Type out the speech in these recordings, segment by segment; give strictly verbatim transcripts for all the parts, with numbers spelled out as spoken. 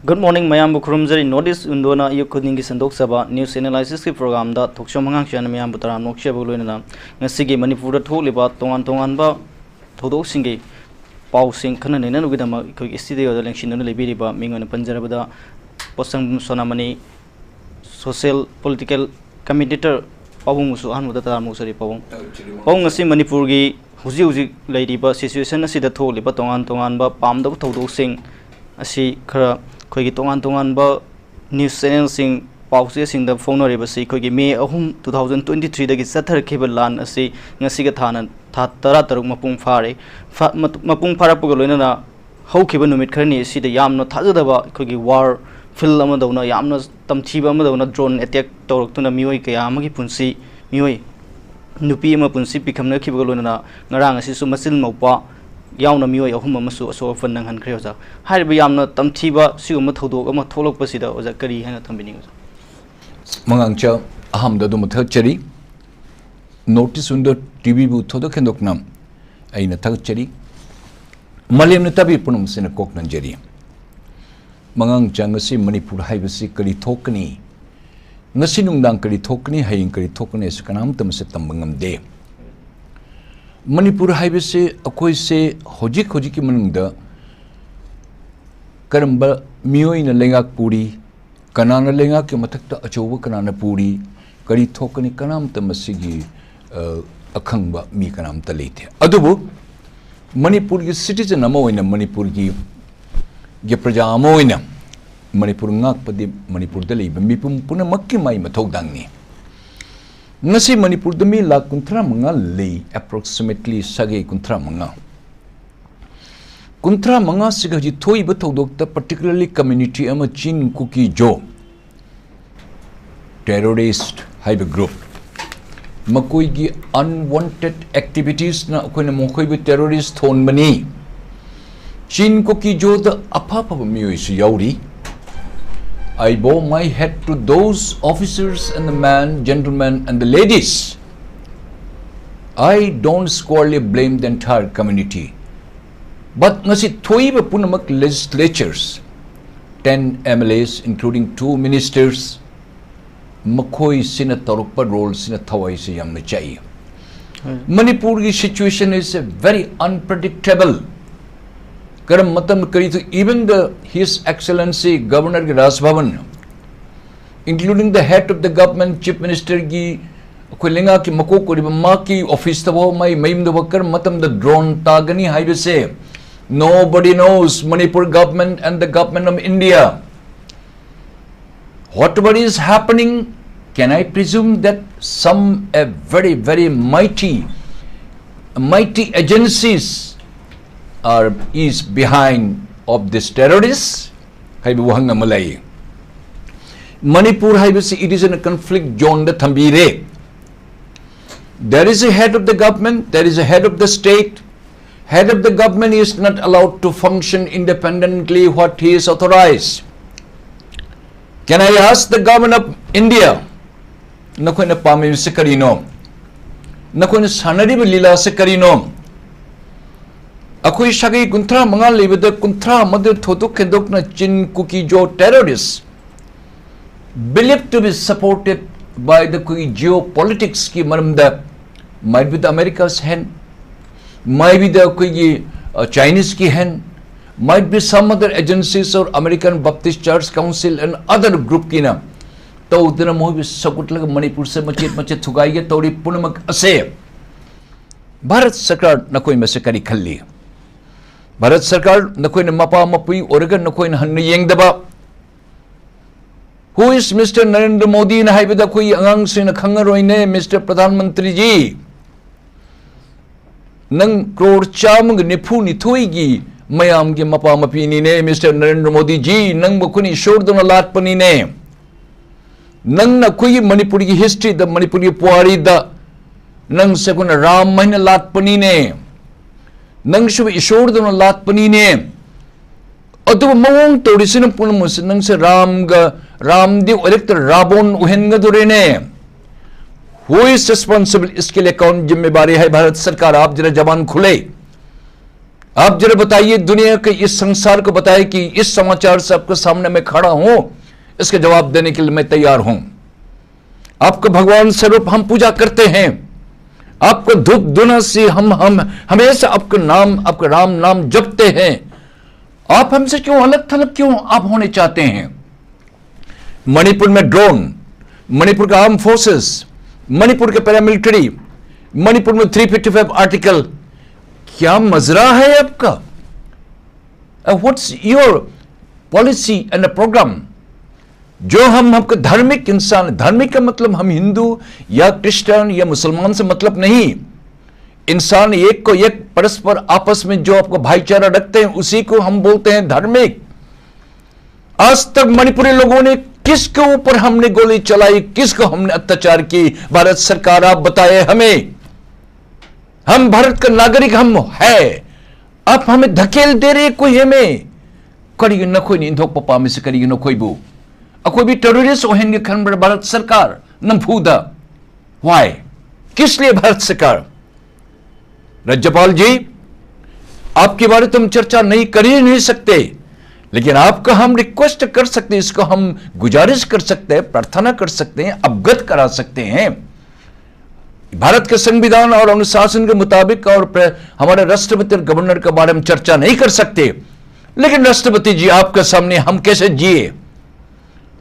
Good morning, ꯃꯌꯥꯝꯕꯨ ꯈꯨꯔꯨꯝꯖꯔꯤ꯫ North East Window-ꯅ ꯑꯌꯨꯛ ꯈꯨꯗꯤꯡꯒꯤ ꯁꯟꯗꯣꯛꯆꯕ news analysis-ꯀꯤ program-ꯗ ꯊꯣꯛꯆꯣꯝ ꯑꯉꯥꯡꯁꯤꯡꯅ ꯃꯌꯥꯝꯕꯨ ꯇꯔꯥꯝꯅ ꯑꯣꯛꯆꯕꯒ ꯂꯣꯏꯅꯅ ꯉꯁꯤꯒꯤ ꯃꯅꯤꯄꯨꯔꯗ ꯊꯣꯛꯂꯤꯕ ꯇꯣꯉꯥꯟ ꯇꯣꯉꯥꯟꯕ ꯊꯧꯗꯣꯛꯁꯤꯡꯒꯤ ꯄꯥꯎꯁꯤꯡ ꯈꯟꯅ ꯅꯩꯅꯅꯕꯒꯤꯗꯃꯛ ꯑꯩꯈꯣꯏꯒꯤ studio-ꯗ ꯂꯦꯡꯁꯤꯟꯗꯨꯅ ꯂꯩꯕꯤꯔꯤꯕ ꯃꯤꯡ ꯑꯣꯏꯅ ꯄꯟꯖꯔꯕꯗ ꯄꯣꯠꯁꯪꯕꯝ ꯁꯣꯅꯥꯃꯅꯤ, social political commentator ꯄꯥꯕꯨꯡꯕꯨꯁꯨ ꯑꯍꯥꯟꯕꯗ ꯇꯔꯥꯝꯅ ꯑꯣꯛꯆꯔꯤ ꯄꯥꯕꯨꯡ꯫ ꯄꯥꯕꯨꯡ, ꯉꯁꯤ ꯃꯅꯤꯄꯨꯔꯒꯤ ꯍꯧꯖꯤꯛ ꯍꯧꯖꯤꯛ ꯂꯩꯔꯤꯕ situation ꯑꯁꯤꯗ ꯊꯣꯛꯂꯤꯕ ꯇꯣꯉꯥꯟ ꯇꯣꯉꯥꯟꯕ ꯄꯥꯝꯗꯕ ꯊꯧꯗꯣꯛꯁꯤꯡ ꯑꯁꯤ ꯈꯔ ꯑꯩꯈꯣꯏꯒꯤ ꯇꯣꯉꯥꯟ ꯇꯣꯉꯥꯟꯕ news channel-ꯁꯤꯡ, ꯄꯥꯎ ꯆꯦꯁꯤꯡꯗ ꯐꯣꯡꯅꯔꯤꯕꯁꯤ ꯑꯩꯈꯣꯏꯒꯤ May ꯑꯍꯨꯝ, two thousand twenty three-ꯗꯒꯤ ꯆꯠꯊꯔꯛꯈꯤꯕ ꯂꯥꯟ ꯑꯁꯤ ꯉꯁꯤꯒ ꯊꯥꯅ ꯊꯥ ꯇꯔꯥꯇꯔꯨꯛ ꯃꯄꯨꯡ ꯐꯥꯔꯦ꯫ ꯐꯥ-, ꯃꯇꯨ-, ꯃꯄꯨꯡ ꯐꯥꯔꯛꯄꯒ ꯂꯣꯏꯅꯅ ꯍꯧꯈꯤꯕ ꯅꯨꯃꯤꯠ ꯈꯔꯅꯤ ꯑꯁꯤꯗ ꯌꯥꯝꯅ ꯊꯥꯖꯗꯕ ꯑꯩꯈꯣꯏꯒꯤ war field ꯑꯃꯗꯧꯅ, ꯌꯥꯝꯅ ꯇꯝꯊꯤꯕ ꯑꯃꯗꯧꯅ drone attack ꯇꯧꯔꯛꯇꯨꯅ ꯃꯤꯑꯣꯏ ꯀꯌꯥ ꯑꯃꯒꯤ ꯄꯨꯟꯁꯤ, ꯃꯤꯑꯣꯏ ꯅꯨꯄꯤ ꯑꯃ ꯄꯨꯟꯁꯤ ꯄꯤꯈꯝꯅꯈꯤꯕꯒ ꯂꯣꯏꯅꯅ ꯉꯔꯥꯡ ꯑꯁꯤꯁꯨ ꯃꯆꯤꯟ ꯃꯧꯄ꯭ꯋꯥ ꯌꯥꯎꯅ ꯃꯤꯑꯣꯏ ꯑꯍꯨꯝ ꯑꯃꯁꯨ ꯑꯁꯣꯛ ꯑꯄꯟ ꯅꯪꯍꯟꯈ꯭ꯔꯦ ꯑꯣꯖꯥ꯫ ꯍꯥꯏꯔꯤꯕ ꯌꯥꯝꯅ ꯇꯝꯊꯤꯕ ꯁꯤꯒꯨꯝꯕ ꯊꯧꯗꯣꯛ ꯑꯃ ꯊꯣꯛꯂꯛꯄꯁꯤꯗ ꯑꯣꯖꯥ ꯀꯔꯤ ꯍꯥꯏꯅ ꯊꯝꯕꯤꯅꯤꯡꯉꯤ ꯑꯣꯖꯥ? ꯃꯉꯥꯡꯆꯥ, ꯑꯍꯥꯟꯕꯗ ꯑꯗꯣꯝꯕꯨ ꯊꯥꯒꯠꯆꯔꯤ꯫ North East Window T V-ꯕꯨ ꯊꯣꯏꯗꯣꯛ ꯍꯦꯟꯗꯣꯛꯅ ꯑꯩꯅ ꯊꯥꯒꯠꯆꯔꯤ꯫ ꯃꯥꯂꯦꯝꯅ ꯇꯥꯕꯤꯕ ꯄꯨꯝꯅꯃꯛꯁꯤꯅ ꯀꯣꯛ ꯅꯟꯖꯔꯤ꯫ ꯃꯉꯥꯡꯆꯥ, ꯉꯁꯤ ꯃꯅꯤꯄꯨꯔ ꯍꯥꯏꯕꯁꯤ ꯀꯔꯤ ꯊꯣꯛꯀꯅꯤ? ꯉꯁꯤ ꯅꯨꯡꯗꯥꯡ ꯀꯔꯤ ꯊꯣꯛꯀꯅꯤ, ꯍꯌꯦꯡ ꯀꯔꯤ ꯊꯣꯛꯀꯅꯤ ꯍꯥꯏꯁꯤ ꯀꯅꯥꯝꯇ ꯃꯁꯤ ꯇꯝꯕ ꯉꯝꯗꯦ꯫ ꯃꯅꯤꯄꯨꯔ ꯍꯥꯏꯕꯁꯤ ꯑꯩꯈꯣꯏꯁꯦ ꯍꯧꯖꯤꯛ ꯍꯧꯖꯤꯛꯀꯤ ꯃꯅꯨꯡꯗ ꯀꯔꯝꯕ ꯃꯤꯑꯣꯏꯅ ꯂꯩꯉꯥꯛ ꯄꯨꯔꯤ, ꯀꯅꯥꯅ ꯂꯩꯉꯥꯛꯀꯤ ꯃꯊꯛꯇ ꯑꯆꯧꯕ ꯀꯅꯥꯅ ꯄꯨꯔꯤ, ꯀꯔꯤ ꯊꯣꯛꯀꯅꯤ, ꯀꯅꯥꯝꯇ ꯃꯁꯤꯒꯤ, ꯑ, ꯑꯈꯪꯕ ꯃꯤ ꯀꯅꯥꯝꯇ ꯂꯩꯇꯦ꯫ ꯑꯗꯨꯕꯨ ꯃꯅꯤꯄꯨꯔꯒꯤ citizen ꯑꯃ ꯑꯣꯏꯅ, ꯃꯅꯤꯄꯨꯔꯒꯤ ꯒꯤ ꯄ꯭ꯔꯖꯥ ꯑꯃ ꯑꯣꯏꯅ ꯃꯅꯤꯄꯨꯔ ꯉꯥꯛꯄꯗꯤ ꯃꯅꯤꯄꯨꯔꯗ ꯂꯩꯕ ꯃꯤꯄꯨꯝ ꯄꯨꯝꯅꯃꯛꯀꯤ ꯃꯥꯏ ꯃꯊꯧꯗꯥꯡꯅꯤ꯫ ꯉꯁꯤ ꯃꯅꯤꯄꯨꯔꯗ ꯃꯤ ꯂꯥꯈ ꯀꯨꯟꯊ꯭ꯔꯥ ꯃꯉꯥ ꯂꯩ, approximately ꯁꯥꯒꯩ ꯀꯨꯟꯊ꯭ꯔꯥ ꯃꯉꯥ꯫ ꯀꯨꯟꯊ꯭ꯔꯥ ꯃꯉꯥꯁꯤꯒ ꯍꯧꯖꯤꯛ ꯊꯣꯛꯏꯕ ꯊꯧꯗꯣꯛꯇ, particularly community ꯑꯃ, ꯆꯤꯟ ꯀꯨꯀꯤ ꯖꯣ, terrorist ꯍꯥꯏꯕ group, ꯃꯈꯣꯏꯒꯤ unwanted activities-ꯅ ꯑꯩꯈꯣꯏꯅ ꯃꯈꯣꯏꯕꯨ terrorist ꯊꯣꯟꯕꯅꯤ꯫ ꯆꯤꯟ ꯀꯨꯀꯤ ꯖꯣꯗ ꯑꯐ ꯑꯐꯕ ꯃꯤꯑꯣꯏꯁꯨ ꯌꯥꯎꯔꯤ꯫ I bow my head to those officers and the man, gentlemen and the ladies. I don't squarely blame the entire community. But ꯉꯁꯤ ꯊꯣꯛꯏꯕ ꯄꯨꯝꯅꯃꯛ legislatures, ten M L As, including two ministers, ꯃꯈꯣꯏꯁꯤꯅ ꯇꯧꯔꯛꯄ ꯔꯣꯜꯁꯤꯅ ꯊꯋꯥꯏꯁꯦ ꯌꯥꯝꯅ ꯆꯥꯛꯏ꯫ ꯃꯅꯤꯄꯨꯔꯒꯤ situation is a very unpredictable. ꯀꯔꯝ ꯃꯇꯝ ꯀꯔꯤ ꯊꯣꯛ-, even the His Excellency Governor ꯒꯤ ꯔꯥꯖ ꯚꯕꯟ, including the head of the government, Chief Minister ꯒꯤ, ꯑꯩꯈꯣꯏ ꯂꯩꯉꯥꯛꯀꯤ ꯃꯀꯣꯛ ꯑꯣꯏꯔꯤꯕ ꯃꯍꯥꯛꯀꯤ ꯑꯣꯐꯤꯁꯇꯐꯥꯎ, ꯃꯥꯒꯤ ꯃꯌꯨꯝꯗꯐꯥꯎ ꯀꯔꯝ ꯃꯇꯝꯗ ꯗ꯭ꯔꯣꯟ ꯇꯥꯒꯅꯤ ꯍꯥꯏꯕꯁꯦ, nobody knows, Manipur government and the government of India. Whatever is happening, can I presume that some a very, very mighty, mighty agencies are, is behind of this terrorists? ꯍꯥꯏꯕ ꯋꯥꯍꯪ ꯑꯃ ꯂꯩ꯫ ꯃꯅꯤꯄꯨꯔ ꯍꯥꯏꯕꯁꯤ, it is in a conflict zone the ꯊꯝꯕꯤꯔꯦ꯫ There is a head of the government, there is a head of the state. Head of the government is not allowed to function independently what he is authorized. Can I ask the government of India, ꯅꯈꯣꯏꯅ ꯄꯥꯝꯃꯤꯕꯁꯤ ꯀꯔꯤꯅꯣ? ꯅꯈꯣꯏꯅ ꯁꯥꯟꯅꯔꯤꯕ ꯂꯤꯂꯥꯁꯤ ꯀꯔꯤꯅꯣ? ꯑꯩꯈꯣꯏ ꯁꯥꯒꯩ ꯀꯨꯟꯊ꯭ꯔꯥ ꯃꯉꯥ ꯂꯩꯕꯗ ꯀꯨꯟꯊ꯭ꯔꯥ ꯑꯃꯗ ꯊꯣꯏꯗꯣꯛ ꯍꯦꯟꯗꯣꯛꯅ ꯆꯤꯟ ꯀꯨꯀꯤ ꯖꯣ terrorists believed to be supported by the ꯑꯩꯈꯣꯏꯒꯤ geopolitics ꯀꯤ ꯃꯔꯝꯗ, might be the America's hand, might be the ꯑꯩꯈꯣꯏꯒꯤ, uh, Chinese ꯀꯤ hand, might be some other agencies or American Baptist Church Council and other group ꯀꯤꯅ ꯇꯧꯗꯅ ꯃꯈꯣꯏꯕꯨ ꯁꯧꯒꯠꯂꯒ ꯃꯅꯤꯄꯨꯔꯁꯦ ꯃꯆꯦꯠ ꯃꯆꯦꯠ ꯊꯨꯒꯥꯏꯒꯦ ꯇꯧꯔꯤ꯫ ꯄꯨꯝꯅꯃꯛ ꯑꯁꯦ ꯚꯥꯔꯠ ꯁꯔꯀꯥꯔ ꯅꯈꯣꯏ ꯃꯁꯤ ꯀꯔꯤ ꯈꯜꯂꯤ? ꯚꯥꯔꯠ ꯁꯔꯀꯥꯔ ꯅꯈꯣꯏꯅ ꯃꯄꯥ ꯃꯄꯨ ꯑꯣꯏꯔꯒ ꯅꯈꯣꯏꯅ ꯍꯟꯅ ꯌꯦꯡꯗꯕ, Who is Mister Narendra Modi ꯅ ꯍꯥꯏꯕꯗ ꯑꯩꯈꯣꯏꯒꯤ ꯑꯉꯥꯡꯁꯤꯡꯅ ꯈꯪꯉꯔꯣꯏꯅꯦ, Mister ꯄ꯭ꯔꯙꯥꯟ ꯃꯟꯇ꯭ꯔꯤ ꯖꯤ꯫ ꯅꯪ ꯀ꯭ꯔꯣꯔ ꯆꯥꯝꯃꯒ ꯅꯤꯐꯨ ꯅꯤꯊꯣꯏꯒꯤ ꯃꯌꯥꯝꯒꯤ ꯃꯄꯥ ꯃꯄꯤꯅꯤꯅꯦ, Mister ꯅꯔꯦꯟꯗ꯭ꯔ ꯃꯣꯗꯤ ꯖꯤ꯫ ꯅꯪꯕꯨ ꯑꯩꯈꯣꯏꯅ ꯏꯁꯣꯔꯗꯧꯅ ꯂꯥꯠꯄꯅꯤꯅꯦ꯫ ꯅꯪꯅ ꯑꯩꯈꯣꯏꯒꯤ ꯃꯅꯤꯄꯨꯔꯒꯤ history ꯗ, ꯃꯅꯤꯄꯨꯔꯒꯤ ꯄꯨꯋꯥꯔꯤꯗ ꯅꯪꯁꯦ ꯑꯩꯈꯣꯏꯅ ꯔꯥꯝ ꯍꯥꯏꯅ ꯂꯥꯠꯄꯅꯤꯅꯦ꯫ ꯅꯪꯁꯨ ꯏꯁꯣꯔꯗꯧꯅ ꯂꯥꯠꯄꯅꯤꯅꯦ꯫ ꯑꯗꯨꯕꯨ ꯃꯑꯣꯡ ꯇꯧꯔꯤꯁꯤꯅ ꯄꯨꯝꯅꯃꯛꯁꯤ ꯅꯪꯁꯦ ꯔꯥꯝꯒ, ꯔꯥꯝꯗꯤ ꯑꯣꯏꯔꯛꯇ꯭ꯔ ꯔꯥꯕꯣꯟ ꯑꯣꯏꯍꯟꯒꯗꯣꯔꯦꯅꯦ꯫ Who is responsible? इसके लिए कौन जिम्मेवारी है? भारत सरकार, आप जरा जबान खुले। आप जरा बताइए, दुनिया के इस संसार को बताइए कि इस समाचार से आपके सामने मैं खड़ा हूं, इसका जवाब देने के लिए मैं तैयार हूं। आपको भगवान स्वरूप हम पूजा करते हैं, आपको धूप धुना से हम हम हमेशा आपका नाम, आपका राम नाम जपते हैं। आप हमसे क्यों अलग थलग क्यों आप होने चाहते हैं? मणिपुर में ड्रोन, मणिपुर का आर्म फोर्सेस, मणिपुर के पैरामिलिट्री, मणिपुर में थ्री फिफ्टी फाइव आर्टिकल, क्या मजरा है आपका? What's your policy and program? जो हम हमको धार्मिक इंसान, धार्मिक का मतलब हम हिंदू या क्रिश्चियन या मुसलमान से मतलब नहीं। इंसान एक को एक परस्पर आपस में जो आपको भाईचारा रखते हैं, उसी को हम बोलते हैं धार्मिक। आज तक मणिपुरी लोगों ने किसके ऊपर हमने गोली चलाई, किसको हमने अत्याचार की? भारत सरकार, आप बताए हमें। हम भारत का नागरिक हम है, आप हमें धकेल दे रहे कोई हमें। करिए न कोई नहीं धोख पापा में से करिए न कोई बो। अकोई भी टेररिस्ट ओहेंगे खन भारत सरकार नम फूदा। वाई? किस लिए भारत सरकार? राज्यपाल जी, आपके बारे तो हम चर्चा नहीं कर ही नहीं सकते, लेकिन आपका हम रिक्वेस्ट कर सकते हैं, इसको हम गुजारिश कर सकते हैं, प्रार्थना कर सकते हैं, अवगत करा सकते हैं। भारत के संविधान और अनुशासन के मुताबिक और प्र-, हमारे राष्ट्रपति और गवर्नर के बारे में चर्चा नहीं कर सकते, लेकिन राष्ट्रपति जी, आपके सामने हम कैसे जिए?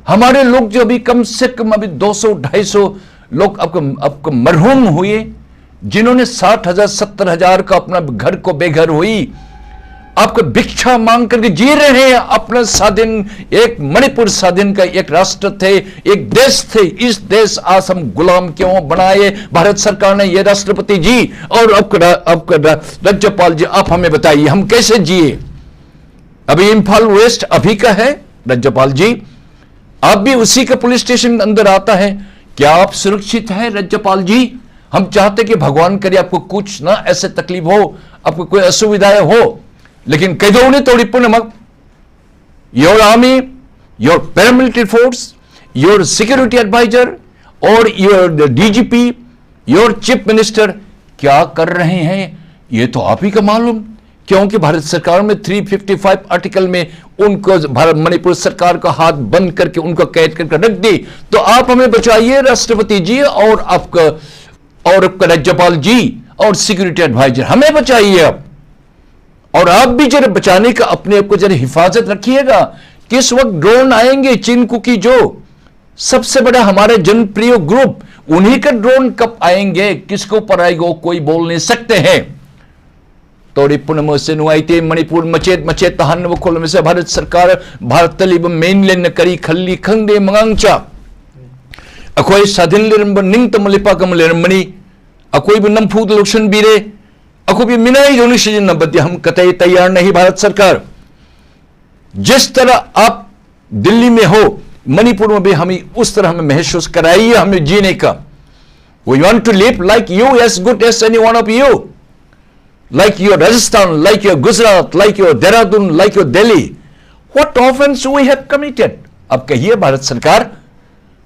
हमारे लोग जो अभी कम से कम अभी दो सौ ढाई सौ लोग आपको आपको मरहूम हुए, जिन्होंने साठ हजार सत्तर हजार का अपना घर को बेघर हुई, आपको भिक्षा मांग करके जी रहे हैं अपना स्वाधीन, एक मणिपुर स्वाधीन का एक राष्ट्र थे, एक देश थे। इस देश आज हम गुलाम क्यों बनाए भारत सरकार ने? ये राष्ट्रपति जी और आपका रा- आपका रा- राज्यपाल जी, आप हमें बताइए हम कैसे जिए? अभी इम्फाल वेस्ट अभी का है राज्यपाल जी, आप भी उसी का पुलिस स्टेशन अंदर आता है। क्या आप सुरक्षित हैं राज्यपाल जी? हम चाहते कि भगवान करे आपको कुछ ना ऐसे तकलीफ हो, आपको कोई असुविधाएं हो, लेकिन कई दो उन्हें तोड़ी पुनमक, your army, your paramilitary force, your security advisor और your D G P, your chief minister क्या कर रहे हैं, ये तो आप ही का मालूम। क्योंकि भारत सरकार में थ्री फिफ्टी फ़ाइव आर्टिकल में उनको भारत, मणिपुर सरकार का हाथ बंद करके उनको कैद करके रख दी। तो आप हमें बचाइए राष्ट्रपति जी, और आपका, और आपका राज्यपाल जी, और सिक्योरिटी एडवाइजर, हमें बचाइए आप। और आप भी जरा बचाने का, अपने आप को जरा हिफाजत रखिएगा। किस वक्त ड्रोन आएंगे, चिनकुकी जो सबसे बड़ा हमारा जनप्रिय ग्रुप, उन्हीं का ड्रोन कब आएंगे, किसके ऊपर आएगा, वो कोई बोल नहीं सकते हैं। ꯇꯧꯔꯤ ꯄꯨꯝꯅꯃꯛ ꯑꯁꯤ ꯅꯨꯡꯉꯥꯏꯇꯦ꯫ ꯃꯅꯤꯄꯨꯔ ꯃꯆꯦꯠ ꯃꯆꯦꯠ ꯇꯥꯍꯟꯅꯕ ꯈꯣꯠꯂꯝꯕꯁꯦ ꯚꯥꯔꯠ ꯁꯔꯀꯥꯔ, ꯚꯥꯔꯠꯇ ꯂꯩꯕ mainland ꯅ ꯀꯔꯤ ꯈꯜꯂꯤ ꯈꯪꯗꯦ꯫ ꯃꯉꯥꯡꯆꯥ, ꯑꯩꯈꯣꯏ ꯁꯥꯗꯤꯟ ꯂꯩꯔꯝꯕ ꯅꯤꯡꯇꯝꯕ ꯂꯩꯄꯥꯛ ꯑꯃ ꯂꯩꯔꯝꯕꯅꯤ꯫ ꯑꯩꯈꯣꯏꯕꯨ ꯅꯝꯐꯨꯗ ꯂꯧꯁꯤꯟꯕꯤꯔꯦ꯫ ꯑꯩꯈꯣꯏꯕꯨ ꯃꯤꯅꯥꯏꯗꯧꯅ ꯁꯤꯖꯤꯟꯅꯕꯗꯤ ꯍꯝ ꯀꯇꯩ ꯇꯌꯥꯔ ꯅꯍꯤ ꯚꯥꯔꯠ ꯁꯔꯀꯥꯔ꯫ जिस तरह आप दिल्ली में हो, मणिपुर में भी हमें उस तरह हमें महसूस कराइए हमें जीने का। We want to live like you, as good as any one of you. Like your Rajasthan, like your Gujarat, like your Dehradun, like your Delhi. What offense we have committed? अब कहिए भारत सरकार,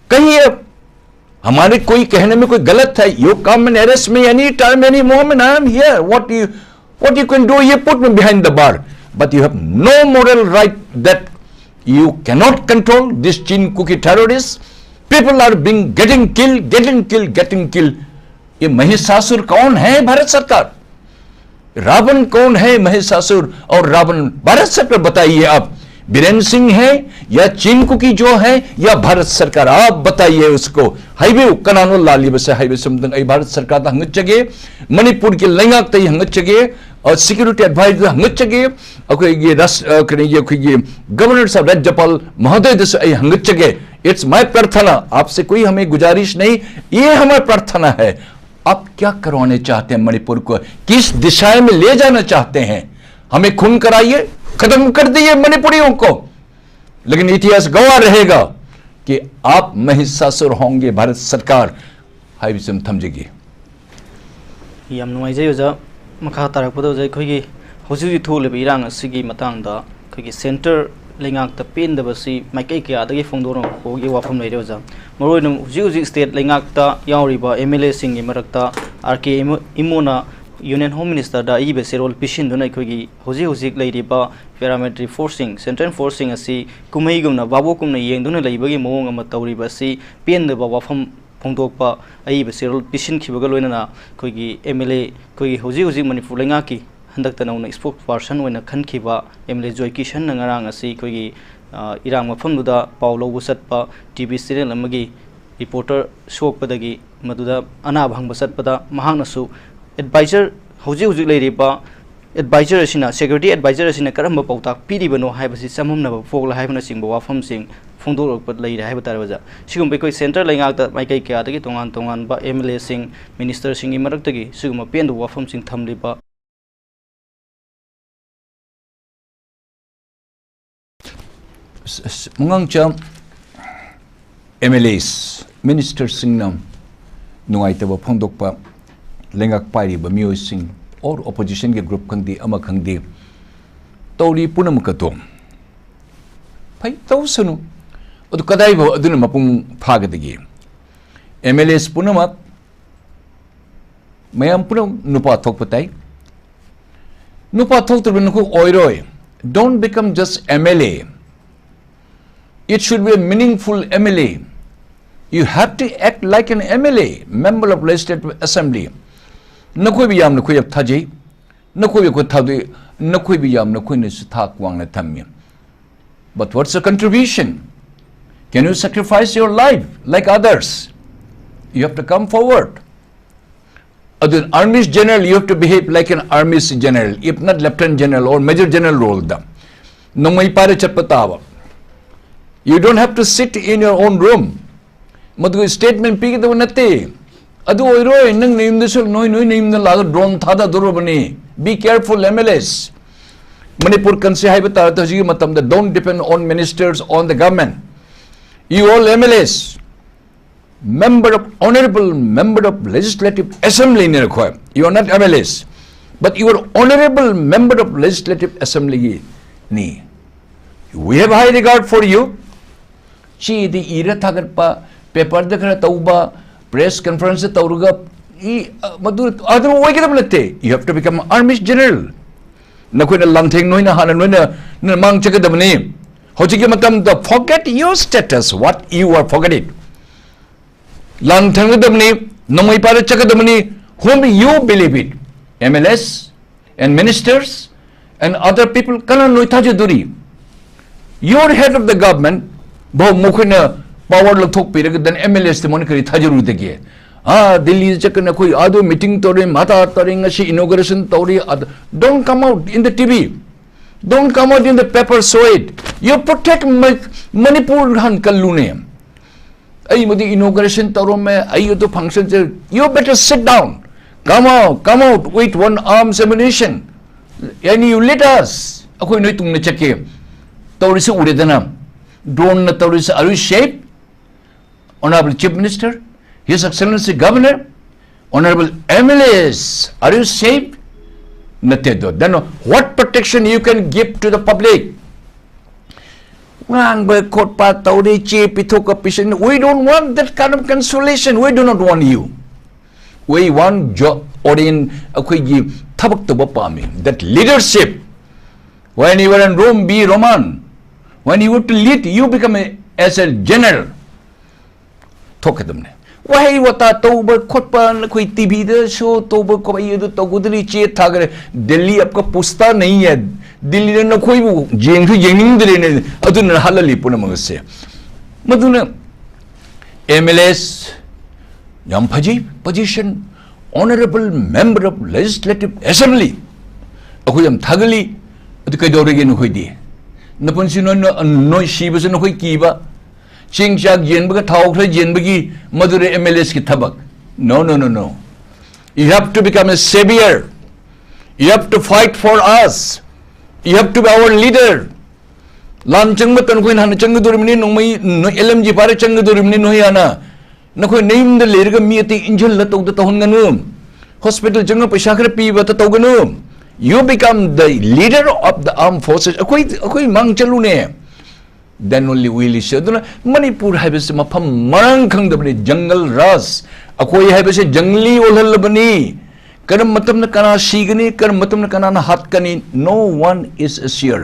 कहिए, हमारे कोई कहने में कोई गलत है? You come and arrest me any time, any moment, I am here. What you, what you can do, you put me behind the bar. But you have no moral right that you cannot control this Chin Kuki terrorists. People are being getting killed, getting killed, getting killed. ये महिषासुर कौन है, भारत सरकार? रावण कौन है, महिषासुर और रावण? भारत सरकार बताइए आप, बीरेन सिंह है या चीन कुकी जो है या भारत सरकार? आप बताइए उसको। ꯍꯥꯏꯕꯤꯌꯨ, ꯀꯅꯥꯅꯣ ꯂꯥꯜꯂꯤꯕꯁꯦ ꯍꯥꯏꯕꯁꯦ ꯑꯝꯇꯪ ꯑꯩ ꯚꯥꯔꯠ ꯁꯔꯀꯥꯔꯗ ꯍꯪꯒꯠꯆꯒꯦ, ꯃꯅꯤꯄꯨꯔꯒꯤ ꯂꯩꯉꯥꯛꯇ ꯑꯩ ꯍꯪꯒꯠꯆꯒꯦ, ꯑ, ꯁꯦꯀ꯭ꯌꯨꯔꯤꯇꯤ ꯑꯦꯗꯚꯥꯏꯖꯔꯗ ꯍꯪꯒꯠꯆꯒꯦ, ꯑꯩꯈꯣꯏꯒꯤ ꯔꯥꯁ-, ꯑ, ꯀꯔꯤꯒꯤ, ꯑꯩꯈꯣꯏꯒꯤ ꯒꯕꯔꯅꯔ ꯁꯥꯍꯕ, ꯔꯥꯖ꯭ꯌꯄꯥꯜ ꯃꯍꯣꯗꯌꯗꯁꯨ ꯑꯩ ꯍꯪꯒꯠꯆꯒꯦ꯫ It's my प्रार्थना, आपसे कोई हमें गुजारिश नहीं, ये हमारी प्रार्थना है। आप क्या करवाने चाहते हैं मणिपुर को? किस दिशा में ले जाना चाहते हैं? हमें खून कराइए, खत्म कर दिए मणिपुरियों को, लेकिन इतिहास गवाह रहेगा कि आप महिषासुर होंगे, भारत सरकार। ꯍꯥꯏꯕꯁꯤ ꯑꯗꯨꯝ ꯊꯝꯖꯒꯦ꯫ ꯌꯥꯝ ꯅꯨꯡꯉꯥꯏꯖꯩ ꯑꯣꯖꯥ꯫ ꯃꯈꯥ ꯇꯥꯔꯛꯄꯗ ꯑꯣꯖꯥ, ꯑꯩꯈꯣꯏꯒꯤ ꯍꯧꯖꯤꯛ ꯍꯧꯖꯤꯛ ꯊꯣꯛꯂꯤꯕ ꯏꯔꯥꯡ ꯑꯁꯤꯒꯤ ꯃꯇꯥꯡꯗ ꯑꯩꯈꯣꯏꯒꯤ ꯁꯦꯟꯇꯔ ꯂꯩꯉꯥꯛꯇ ꯄꯦꯟꯗꯕꯁꯤ ꯃꯥꯏꯀꯩ ꯀꯌꯥꯗꯒꯤ ꯐꯣꯡꯗꯣꯔꯛꯄꯒꯤ ꯋꯥꯐꯝ ꯂꯩꯔꯦ ꯑꯣꯖꯥ꯫ ꯃꯔꯨꯑꯣꯏꯅ ꯍꯧꯖꯤꯛ ꯍꯧꯖꯤꯛ ꯁ꯭ꯇꯦꯠ ꯂꯩꯉꯥꯛꯇ ꯌꯥꯎꯔꯤꯕ ꯑꯦꯝ ꯑꯦꯜ ꯑꯦꯁꯤꯡꯒꯤ ꯃꯔꯛꯇ ꯑꯥꯔ ꯀꯦ ꯏꯃꯣ-, ꯏꯃꯣꯅ Union Home Minister ꯗ ꯑꯏꯕ ꯆꯦꯔꯣꯜ ꯄꯤꯁꯤꯟꯗꯨꯅ ꯑꯩꯈꯣꯏꯒꯤ ꯍꯧꯖꯤꯛ ꯍꯧꯖꯤꯛ ꯂꯩꯔꯤꯕ paramilitary force ꯁꯤꯡ, central force ꯁꯤꯡ ꯑꯁꯤ ꯀꯨꯝꯍꯩꯒꯨꯝꯅ ꯚꯥꯕꯣꯛꯀꯨꯝꯅ ꯌꯦꯡꯗꯨꯅ ꯂꯩꯕꯒꯤ ꯃꯑꯣꯡ ꯑꯃ ꯇꯧꯔꯤꯕ ꯑꯁꯤ ꯄꯦꯟꯗꯕ ꯋꯥꯐꯝ ꯐꯣꯡꯗꯣꯛꯄ ꯑꯏꯕ ꯆꯦꯔꯣꯜ ꯄꯤꯁꯤꯟꯈꯤꯕꯒ ꯂꯣꯏꯅꯅ ꯑꯩꯈꯣꯏꯒꯤ M L A, ꯑꯩꯈꯣꯏꯒꯤ ꯍꯧꯖꯤꯛ ꯍꯧꯖꯤꯛ ꯃꯅꯤꯄꯨꯔ ꯂꯩꯉꯥꯛꯀꯤ ꯍꯟꯗꯛꯇ ꯅꯧꯅ spokesperson ꯑꯣꯏꯅ ꯈꯟꯈꯤꯕ M L A ꯖꯣꯏ ꯀꯤꯁꯟꯅ ꯉꯔꯥꯡ ꯑꯁꯤ ꯑꯩꯈꯣꯏꯒꯤ, ꯑ, ꯏꯔꯥꯡ ꯃꯐꯝꯗꯨꯗ ꯄꯥꯎ ꯂꯧꯕ ꯆꯠꯄ T V channel ꯑꯃꯒꯤ reporter ꯁꯣꯛꯄꯗꯒꯤ ꯃꯗꯨꯗ ꯑꯅꯥꯕ ꯍꯪꯕ ꯆꯠꯄꯗ ꯃꯍꯥꯛꯅꯁꯨ advisor, ꯍꯧꯖꯤꯛ ꯍꯧꯖꯤꯛ ꯂꯩꯔꯤꯕ advisor ꯑꯁꯤꯅ, security advisor ꯑꯁꯤꯅ ꯀꯔꯝꯕ ꯄꯥꯎꯇꯥꯛ ꯄꯤꯔꯤꯕꯅꯣ ꯍꯥꯏꯕꯁꯤ ꯆꯃꯝꯅꯕ ꯄꯣꯛꯂꯦ ꯍꯥꯏꯕꯅꯆꯤꯡꯕ ꯋꯥꯐꯝꯁꯤꯡ ꯐꯣꯡꯗꯣꯛꯂꯛꯄ ꯂꯩꯔꯦ ꯍꯥꯏꯕ ꯇꯥꯔꯦ ꯑꯣꯖꯥ꯫ ꯁꯤꯒꯨꯝꯕ ꯑꯩꯈꯣꯏ central ꯂꯩꯉꯥꯛꯇ ꯃꯥꯏꯀꯩ ꯀꯌꯥꯗꯒꯤ ꯇꯣꯉꯥꯟ ꯇꯣꯉꯥꯟꯕ M L A ꯁꯤꯡ, minister ꯁꯤꯡꯒꯤ ꯃꯔꯛꯇꯒꯤ ꯁꯤꯒꯨꯝꯕ ꯄꯦꯟꯗꯕ ꯋꯥꯐꯝꯁꯤꯡ ꯊꯝꯂꯤꯕ ꯑꯁ, ꯑꯁ, ꯃꯉꯥꯡꯆꯥ M L As, minister ꯁꯤꯡꯅ ꯅꯨꯡꯉꯥꯏꯇꯕ ꯐꯣꯡꯗꯣꯛꯄ, ꯂꯩꯉꯥꯛ ꯄꯥꯏꯔꯤꯕ ꯃꯤꯑꯣꯏꯁꯤꯡ, or opposition ꯒꯤ group ꯈꯪꯗꯦ, ꯑꯃ ꯈꯪꯗꯦ, ꯇꯧꯔꯤ ꯄꯨꯝꯅꯃꯛ ꯑꯗꯣ ꯐꯩ, ꯇꯧꯁꯅꯨ꯫ ꯑꯗꯨ ꯀꯗꯥꯏꯐꯥꯎ ꯑꯗꯨꯅ ꯃꯄꯨꯡ ꯐꯥꯒꯗꯒꯦ? M L As ꯄꯨꯝꯅꯃꯛ, ꯃꯌꯥꯝ ꯄꯨꯝꯅꯃꯛ ꯅꯨꯄꯥ ꯊꯣꯛꯄ ꯇꯥꯏ꯫ ꯅꯨꯄꯥ ꯊꯣꯛꯇ꯭ꯔꯕ ꯅꯈꯣꯏ ꯑꯣꯏꯔꯣꯏ꯫ Don't become just M L A. It should be a meaningful M L A. You have to act like an M L A, member of legislative assembly. ꯅꯈꯣꯏꯕꯨ ꯌꯥꯝꯅ ꯑꯩꯈꯣꯏ ꯊꯥꯖꯩ, ꯅꯈꯣꯏꯕꯨ ꯑꯩꯈꯣꯏ ꯊꯥꯗꯣꯛꯏ, ꯅꯈꯣꯏꯕꯨ ꯌꯥꯝꯅ ꯑꯩꯈꯣꯏꯅꯁꯨ ꯊꯥꯛ ꯋꯥꯡꯅ ꯊꯝꯃꯤ꯫ But what's the contribution? Can you sacrifice your life like others? You have to come forward. ꯑꯗꯨ army's general, you have to behave like an army's general, if not lieutenant general or major general role ꯗ ꯅꯣꯡꯃꯩ ꯄꯥꯏꯔ ꯆꯠꯄ ꯇꯥꯕ꯫ You don't have to sit in your own room. ꯃꯗꯨꯒꯤ statement ꯄꯤꯒꯗꯕ ꯅꯠꯇꯦ꯫ ꯑꯗꯨ ꯑꯣꯏꯔꯣꯏ, ꯅꯪ ꯅꯌꯨꯝꯗꯁꯨ, ꯅꯣꯏ, ꯅꯣꯏ ꯅꯌꯨꯝꯗ ꯂꯥꯛꯑꯒ drone ꯊꯥꯗꯗꯣꯔꯕꯅꯤ꯫ Be careful, M L As. Manipur ꯀꯟꯁꯤ ꯍꯥꯏꯕ ꯇꯥꯔꯗꯤ ꯍꯧꯖꯤꯛꯀꯤ ꯃꯇꯝꯗ don't depend on ministers, on the government. You all M L As, member of, honorable member of Legislative Assembly ꯅꯤ ꯅꯈꯣꯏ꯫ You are not M L As, but you are honorable member of Legislative Assembly ꯅꯤ꯫ We have high regard for you. ꯆꯦꯗ ꯏꯔ ꯊꯥꯒꯠꯄ, paper ꯗ ꯈꯔ ꯇꯧꯕ, press conference ꯇꯧꯔꯒ ꯃꯗꯨ ꯑꯗꯨ ꯑꯣꯏꯒꯗꯕ ꯅꯠꯇꯦ. You have to become army general. ꯅꯈꯣꯏꯅ ꯂꯥꯟꯊꯦꯡ, ꯅꯣꯏꯅ ꯍꯥꯟꯅ ꯅꯣꯏꯅ ꯅꯣꯏꯅ ꯃꯥꯡ ꯆꯠꯀꯗꯕꯅꯤ. ꯍꯧꯖꯤꯛꯀꯤ ꯃꯇꯝꯗ forget your status, what you are forgetting. ꯂꯥꯟ ꯊꯦꯡꯒꯗꯕꯅꯤ, ꯅꯣꯡꯃꯩ ꯄꯥꯏꯔ ꯆꯠꯀꯗꯕꯅꯤ. Whom you believe in? M L As and ministers and other people, ꯀꯅꯥ ꯅꯣꯏ ꯊꯥꯖꯗꯣꯔꯤ? Your head of the government ꯚꯥꯎ ꯃꯈꯣꯏꯅ power ꯂꯧꯊꯣꯛꯄꯤꯔꯒ then M L As ꯇ ꯃꯣꯏꯅ ꯀꯔꯤ ꯊꯥꯖꯔꯨꯗꯒꯦ? ꯑꯥ, ꯗꯤꯜꯂꯤ ꯆꯠꯀꯅꯤ, ꯑꯩꯈꯣꯏ ꯑꯗꯨ meeting ꯇꯧꯔꯤ, ꯃꯊꯥ ꯇꯧꯔꯤ, ꯉꯁꯤ inauguration ꯇꯧꯔꯤ. ꯑꯗ, don't come out in the T V. Don't come out in the paper, show it. You protect Ma-, Manipur ꯍꯟ ꯀꯜꯂꯨꯅꯦ. ꯑꯩ ꯃꯗꯨ inauguration ꯇꯧꯔꯝꯃꯦ, ꯑꯩ ꯑꯗꯨ function ꯆꯠ-, you better sit down. Come out, come out with one arms ammunition. And you lead us. ꯑꯩꯈꯣꯏ ꯅꯣꯏ ꯇꯨꯡꯅ ꯆꯠꯀꯦ. ꯇꯧꯔꯤꯁꯤ ꯎꯔꯦꯗꯅ. Drone ꯅ ꯇꯧꯔꯤꯁꯤ, are you safe? Honorable Chief Minister, His Excellency Governor, Honorable M L As, are you safe? ꯅꯠꯇꯦꯗꯣ. Then what protection you can give to the public? ꯉꯥꯡꯕ ꯈꯣꯠꯄ ꯇꯧꯔꯤ, ꯆꯦ ꯄꯤꯊꯣꯛꯀ ꯄꯤꯁꯤꯟ. We don't want that kind of consolation. We do not want you. We want job oriented, ꯑꯩꯈꯣꯏꯒꯤ ꯊꯕꯛ ꯇꯧꯕ ꯄꯥꯝꯃꯤ. That leadership. When you were in Rome, be Roman. When you were to lead, you become a, as a general. ꯊꯣꯛꯀꯗꯕꯅꯦ. ꯋꯥꯍꯩ ꯋꯥꯇꯥ ꯇꯧꯕ ꯈꯣꯠꯄ, ꯅꯈꯣꯏ T V ꯗ show ꯇꯧꯕ ꯈꯣꯠꯄ, ꯑꯩ ꯑꯗꯨ ꯇꯧꯒꯗ꯭ꯔꯤ, ꯆꯦ ꯊꯥꯈ꯭ꯔꯦ. ꯗꯤꯜꯂꯤ ꯑꯞꯀ ꯄꯨꯁꯇꯥ ꯅꯍꯤ ꯍꯥꯏ. ꯗꯤꯜꯂꯤꯅ ꯅꯈꯣꯏꯕꯨ ꯌꯦꯡꯁꯨ ꯌꯦꯡꯅꯤꯡꯗ꯭ꯔꯦꯅꯦ. ꯑꯗꯨꯅ ꯍꯥꯠꯍꯜꯂꯤ ꯄꯨꯝꯅꯃꯛ ꯑꯁꯦ. ꯃꯗꯨꯅ M L As ꯌꯥꯝ ꯐꯖꯩ, position, Honorable Member of Legislative Assembly. ꯑꯩꯈꯣꯏ ꯌꯥꯝ ꯊꯥꯒꯠꯂꯤ. ꯑꯗꯨ ꯀꯩꯗꯧꯔꯒꯦ ꯅꯈꯣꯏꯗꯤ? ꯅꯄꯨꯟꯁꯤ ꯅꯣꯏ, ꯅꯣꯏ, ꯅꯣꯏ ꯁꯤꯕꯁꯨ ꯅꯈꯣꯏ ꯀꯤꯕ, ꯆꯦꯡ ꯆꯥꯛ ꯌꯦꯟꯕꯒ ꯊꯥꯎ ꯈꯔ ꯌꯦꯟꯕꯒꯤ ꯃꯗꯨꯗ M L As ꯀꯤ ꯊꯕꯛ? No, no, no, no. You have to become a savior. You have to fight for us. You have to be our leader. ꯂꯥꯟ ꯆꯪꯕ ꯃꯇꯝ ꯑꯩꯈꯣꯏꯅ ꯍꯥꯟꯅ ꯆꯪꯒꯗꯧꯔꯤꯕꯅꯤ, ꯅꯣꯡꯃꯩ, ꯅꯣꯏ L M G ꯄꯥꯏꯔ ꯆꯪꯒꯗꯧꯔꯤꯕꯅꯤ ꯅꯣꯏ ꯍꯥꯟꯅ. ꯅꯈꯣꯏ ꯅꯌꯨꯝꯗ ꯂꯩꯔꯒ ꯃꯤ ꯑꯇꯩ ꯏꯟꯁꯤꯜꯂ ꯇꯧꯗ ꯇꯧꯍꯟꯒꯅꯨ. Hospital ꯆꯪꯉ ꯄꯩꯁꯥ ꯈꯔ ꯄꯤꯕꯇ ꯇꯧꯒꯅꯨ. You become the leader of the armed forces. ꯑꯩꯈꯣꯏ, ꯑꯩꯈꯣꯏ ꯃꯥꯡ ꯆꯠꯂꯨꯅꯦ. Then only we will see. ꯑꯗꯨꯅ ꯃꯅꯤꯄꯨꯔ ꯍꯥꯏꯕꯁꯤ ꯃꯐꯝ ꯃꯔꯥꯡ ꯈꯪꯗꯕꯅꯤ. Jungle Raj, ꯑꯩꯈꯣꯏ ꯍꯥꯏꯕꯁꯦ ꯖꯪꯂꯤ ꯑꯣꯜꯍꯜꯂꯕꯅꯤ꯫ ꯀꯔꯝꯕ ꯃꯇꯝꯗ ꯀꯅꯥ ꯁꯤꯒꯅꯤ, ꯀꯔꯝꯕ ꯃꯇꯝꯗ ꯀꯅꯥꯅ ꯍꯥꯠꯀꯅꯤ, no one is sure.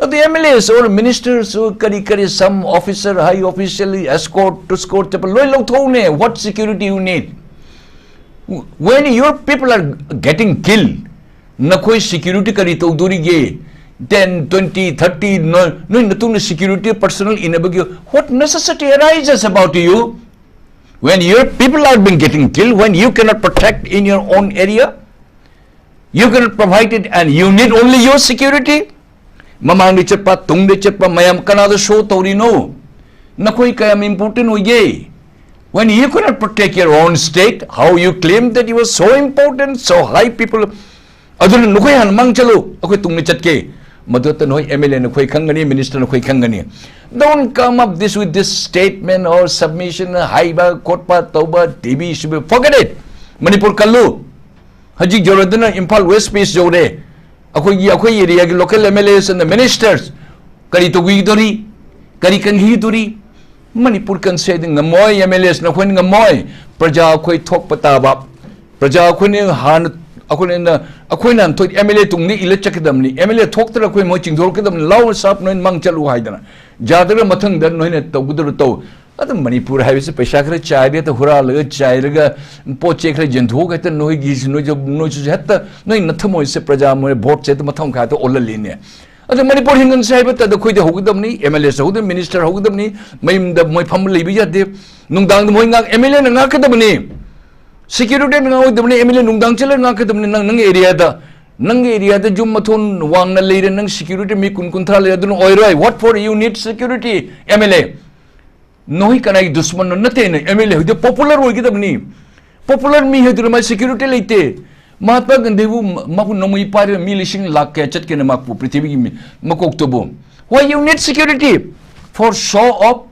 ꯑꯗꯨ M L As or ministers or ꯀꯔꯤ ꯀꯔꯤ, some officer, high official, escort, escort ꯆꯠꯄ ꯂꯣꯏ ꯂꯧꯊꯣꯛꯎꯅꯦ, what security you need? When your people are getting killed, ꯅꯈꯣꯏ security ꯀꯔꯤ ꯇꯧꯗꯣꯔꯤꯒꯦ? Ten, twenty, thirty, ꯅꯣꯏ ꯅꯣꯏ ꯅꯇꯨꯡꯗ security personnel ꯏꯟꯅꯕꯒꯤ what necessity arises about you? When your people are being getting killed, when you cannot protect in your own area, you cannot provide it and you need only your security. ꯃꯃꯥꯡꯗ ꯆꯠꯄ, ꯇꯨꯡꯗ ꯆꯠꯄ ꯃꯌꯥꯝ ꯀꯅꯥꯗ show ꯇꯧꯔꯤꯅꯣ? ꯅꯈꯣꯏ ꯀꯌꯥꯝ important ꯑꯣꯏꯒꯦ? When you cannot protect your own state, how you claim that you are so important, so high people? ꯑꯗꯨꯅ ꯅꯈꯣꯏ ꯍꯥꯟꯅ ꯃꯥꯡ ꯆꯠꯂꯨ, ꯑꯩꯈꯣꯏ ꯇꯨꯡꯗ ꯆꯠꯀꯦ꯫ ꯃꯗꯨꯇ ꯅꯈꯣꯏ M L A ꯅꯈꯣꯏ ꯈꯪꯒꯅꯤ, minister ꯅꯈꯣꯏ ꯈꯪꯒꯅꯤ꯫ Don't come up this with this statement or submission, ꯍꯥꯏꯕ ꯈꯣꯠꯄ ꯇꯧꯕ, T V ꯁꯤꯕ, forget it. ꯃꯅꯤꯄꯨꯔ ꯀꯜꯂꯨ꯫ ꯍꯧꯖꯤꯛ ꯌꯧꯔꯗꯨꯅ ꯏꯝꯐꯥꯜ West piece ꯌꯧꯔꯦ꯫ ꯑꯩꯈꯣꯏꯒꯤ, ꯑꯩꯈꯣꯏ areaꯒꯤ local M L As and ministers ꯀꯔꯤ ꯇꯧꯕꯤꯒꯗꯧꯔꯤ? ꯀꯔꯤ ꯀꯟꯈꯤꯗꯧꯔꯤ? ꯃꯅꯤꯄꯨꯔ ꯀꯟꯁꯦ ꯍꯥꯏꯗꯤ ꯉꯝꯃꯣꯏ, M L As ꯅꯈꯣꯏꯅ ꯉꯝꯃꯣꯏ꯫ ꯄ꯭ꯔꯖꯥ ꯑꯩꯈꯣꯏ ꯊꯣꯛꯄ ꯇꯥꯕ꯫ ꯄ꯭ꯔꯖꯥ ꯑꯩꯈꯣꯏꯅ ꯍꯥꯟꯅ, ꯑꯩꯈꯣꯏꯅ, ꯑꯩꯈꯣꯏꯅ ꯍꯥꯟꯅ ꯊꯣꯛ M L A ꯇꯨꯡꯗ ꯏꯜꯂ ꯆꯠꯀꯗꯕꯅꯤ꯫ M L A ꯊꯣꯛꯇ꯭ꯔ ꯑꯩꯈꯣꯏ ꯃꯣꯏ ꯆꯤꯡꯊꯣꯔꯛꯀꯗꯕꯅꯤ꯫ ꯂꯥꯎ ꯁꯥꯞ ꯅꯣꯏ ꯃꯥꯡ ꯆꯠꯂꯨ ꯍꯥꯏꯗꯅ꯫ ꯌꯥꯗ꯭ꯔꯒ ꯃꯊꯪꯗ ꯅꯣꯏꯅ ꯇꯧꯒꯗꯕ ꯇꯧ꯫ ꯑꯗꯨ ꯃꯅꯤꯄꯨꯔ ꯍꯥꯏꯕꯁꯤ ꯄꯩꯁꯥ ꯈꯔ ꯆꯥꯏꯔꯦ, ꯑꯗ ꯍꯨꯔꯥꯜꯂꯒ ꯆꯥꯏꯔꯒ ꯄꯣꯠ ꯆꯩ ꯈꯔ ꯌꯦꯟꯊꯣꯛꯑꯒ ꯍꯦꯛꯇ ꯅꯣꯏꯒꯤꯁꯨ, ꯅꯣꯏꯁꯨ, ꯅꯣꯏꯁꯨ ꯍꯦꯛꯇ ꯅꯣꯏ ꯅꯊꯃꯣꯏꯁꯦ ꯄ꯭ꯔꯖꯥ ꯃꯣꯏ ꯚꯣꯠꯁꯦ ꯍꯦꯛꯇ ꯃꯊꯪ ꯃꯈꯥ ꯍꯦꯛꯇ ꯑꯣꯜꯍꯜꯂꯤꯅꯦ꯫ ꯑꯗ ꯃꯅꯤꯄꯨꯔ ꯍꯤꯡꯒꯟꯁꯦ ꯍꯥꯏꯕ ꯃꯇꯝꯗ ꯑꯩꯈꯣꯏꯗ ꯍꯧꯒꯗꯕꯅꯤ, M L As ꯍꯧꯒꯗꯕꯅꯤ, minister ꯍꯧꯒꯗꯕꯅꯤ, ꯃꯌꯨꯝꯗ ꯃꯣꯏ ꯐꯝꯕ ꯂꯩꯕ ꯌꯥꯗꯦ꯫ ꯅꯨꯡꯗꯥꯡꯗ ꯃꯣꯏ ꯉꯥꯛ, M L Aꯅ ꯉꯥꯛꯀꯗꯕꯅꯤ, securityꯅ ꯉꯥꯛꯑꯣꯏꯗꯕꯅꯤ, M L A ꯅꯨꯡꯗꯥꯡ ꯆꯠꯂꯒ ꯉꯥꯛꯀꯗꯕꯅꯤ꯫ ꯅꯪ, ꯅꯪꯒꯤ areaꯗ, ꯅꯪꯒꯤ areaꯗ ꯌꯨꯝ ꯃꯊꯣꯟ ꯋꯥꯡꯅ ꯂꯩꯔꯦ, ꯅꯪ security ꯃꯤ ꯀꯨꯟ ꯀꯨꯟꯊ꯭ꯔꯥ ꯂꯩꯔꯦ, ꯑꯗꯨꯅ ꯑꯣꯏꯔꯣꯏ꯫ What for you need security, M L A? ꯅꯈꯣꯏ ꯀꯅꯥꯒꯤ ꯗꯨꯁꯃꯟꯅꯣ? ꯅꯠꯇꯦꯅꯦ, M L A ꯍꯧꯖꯤꯛ popular ꯑꯣꯏꯒꯗꯕꯅꯤ꯫ Popular ꯃꯤ ꯍꯥꯏꯗꯨꯅ ꯃꯥ security ꯂꯩꯇꯦ꯫ ꯃꯍꯥꯇꯃꯥ ꯒꯥꯟꯙꯤꯕꯨ ꯃ-, ꯃꯥꯕꯨ ꯅꯣꯡꯃꯩ ꯄꯥꯏꯔꯒ ꯃꯤ ꯂꯤꯁꯤꯡ ꯂꯥꯛ ꯀꯌꯥ ꯆꯠꯀꯦꯅ ꯃꯥꯄꯨ ꯄ꯭ꯔꯤꯊꯤꯕꯤꯒꯤ ꯃꯤ ꯃꯀꯣꯛꯇꯨꯕꯨ? Why you need security? For show off?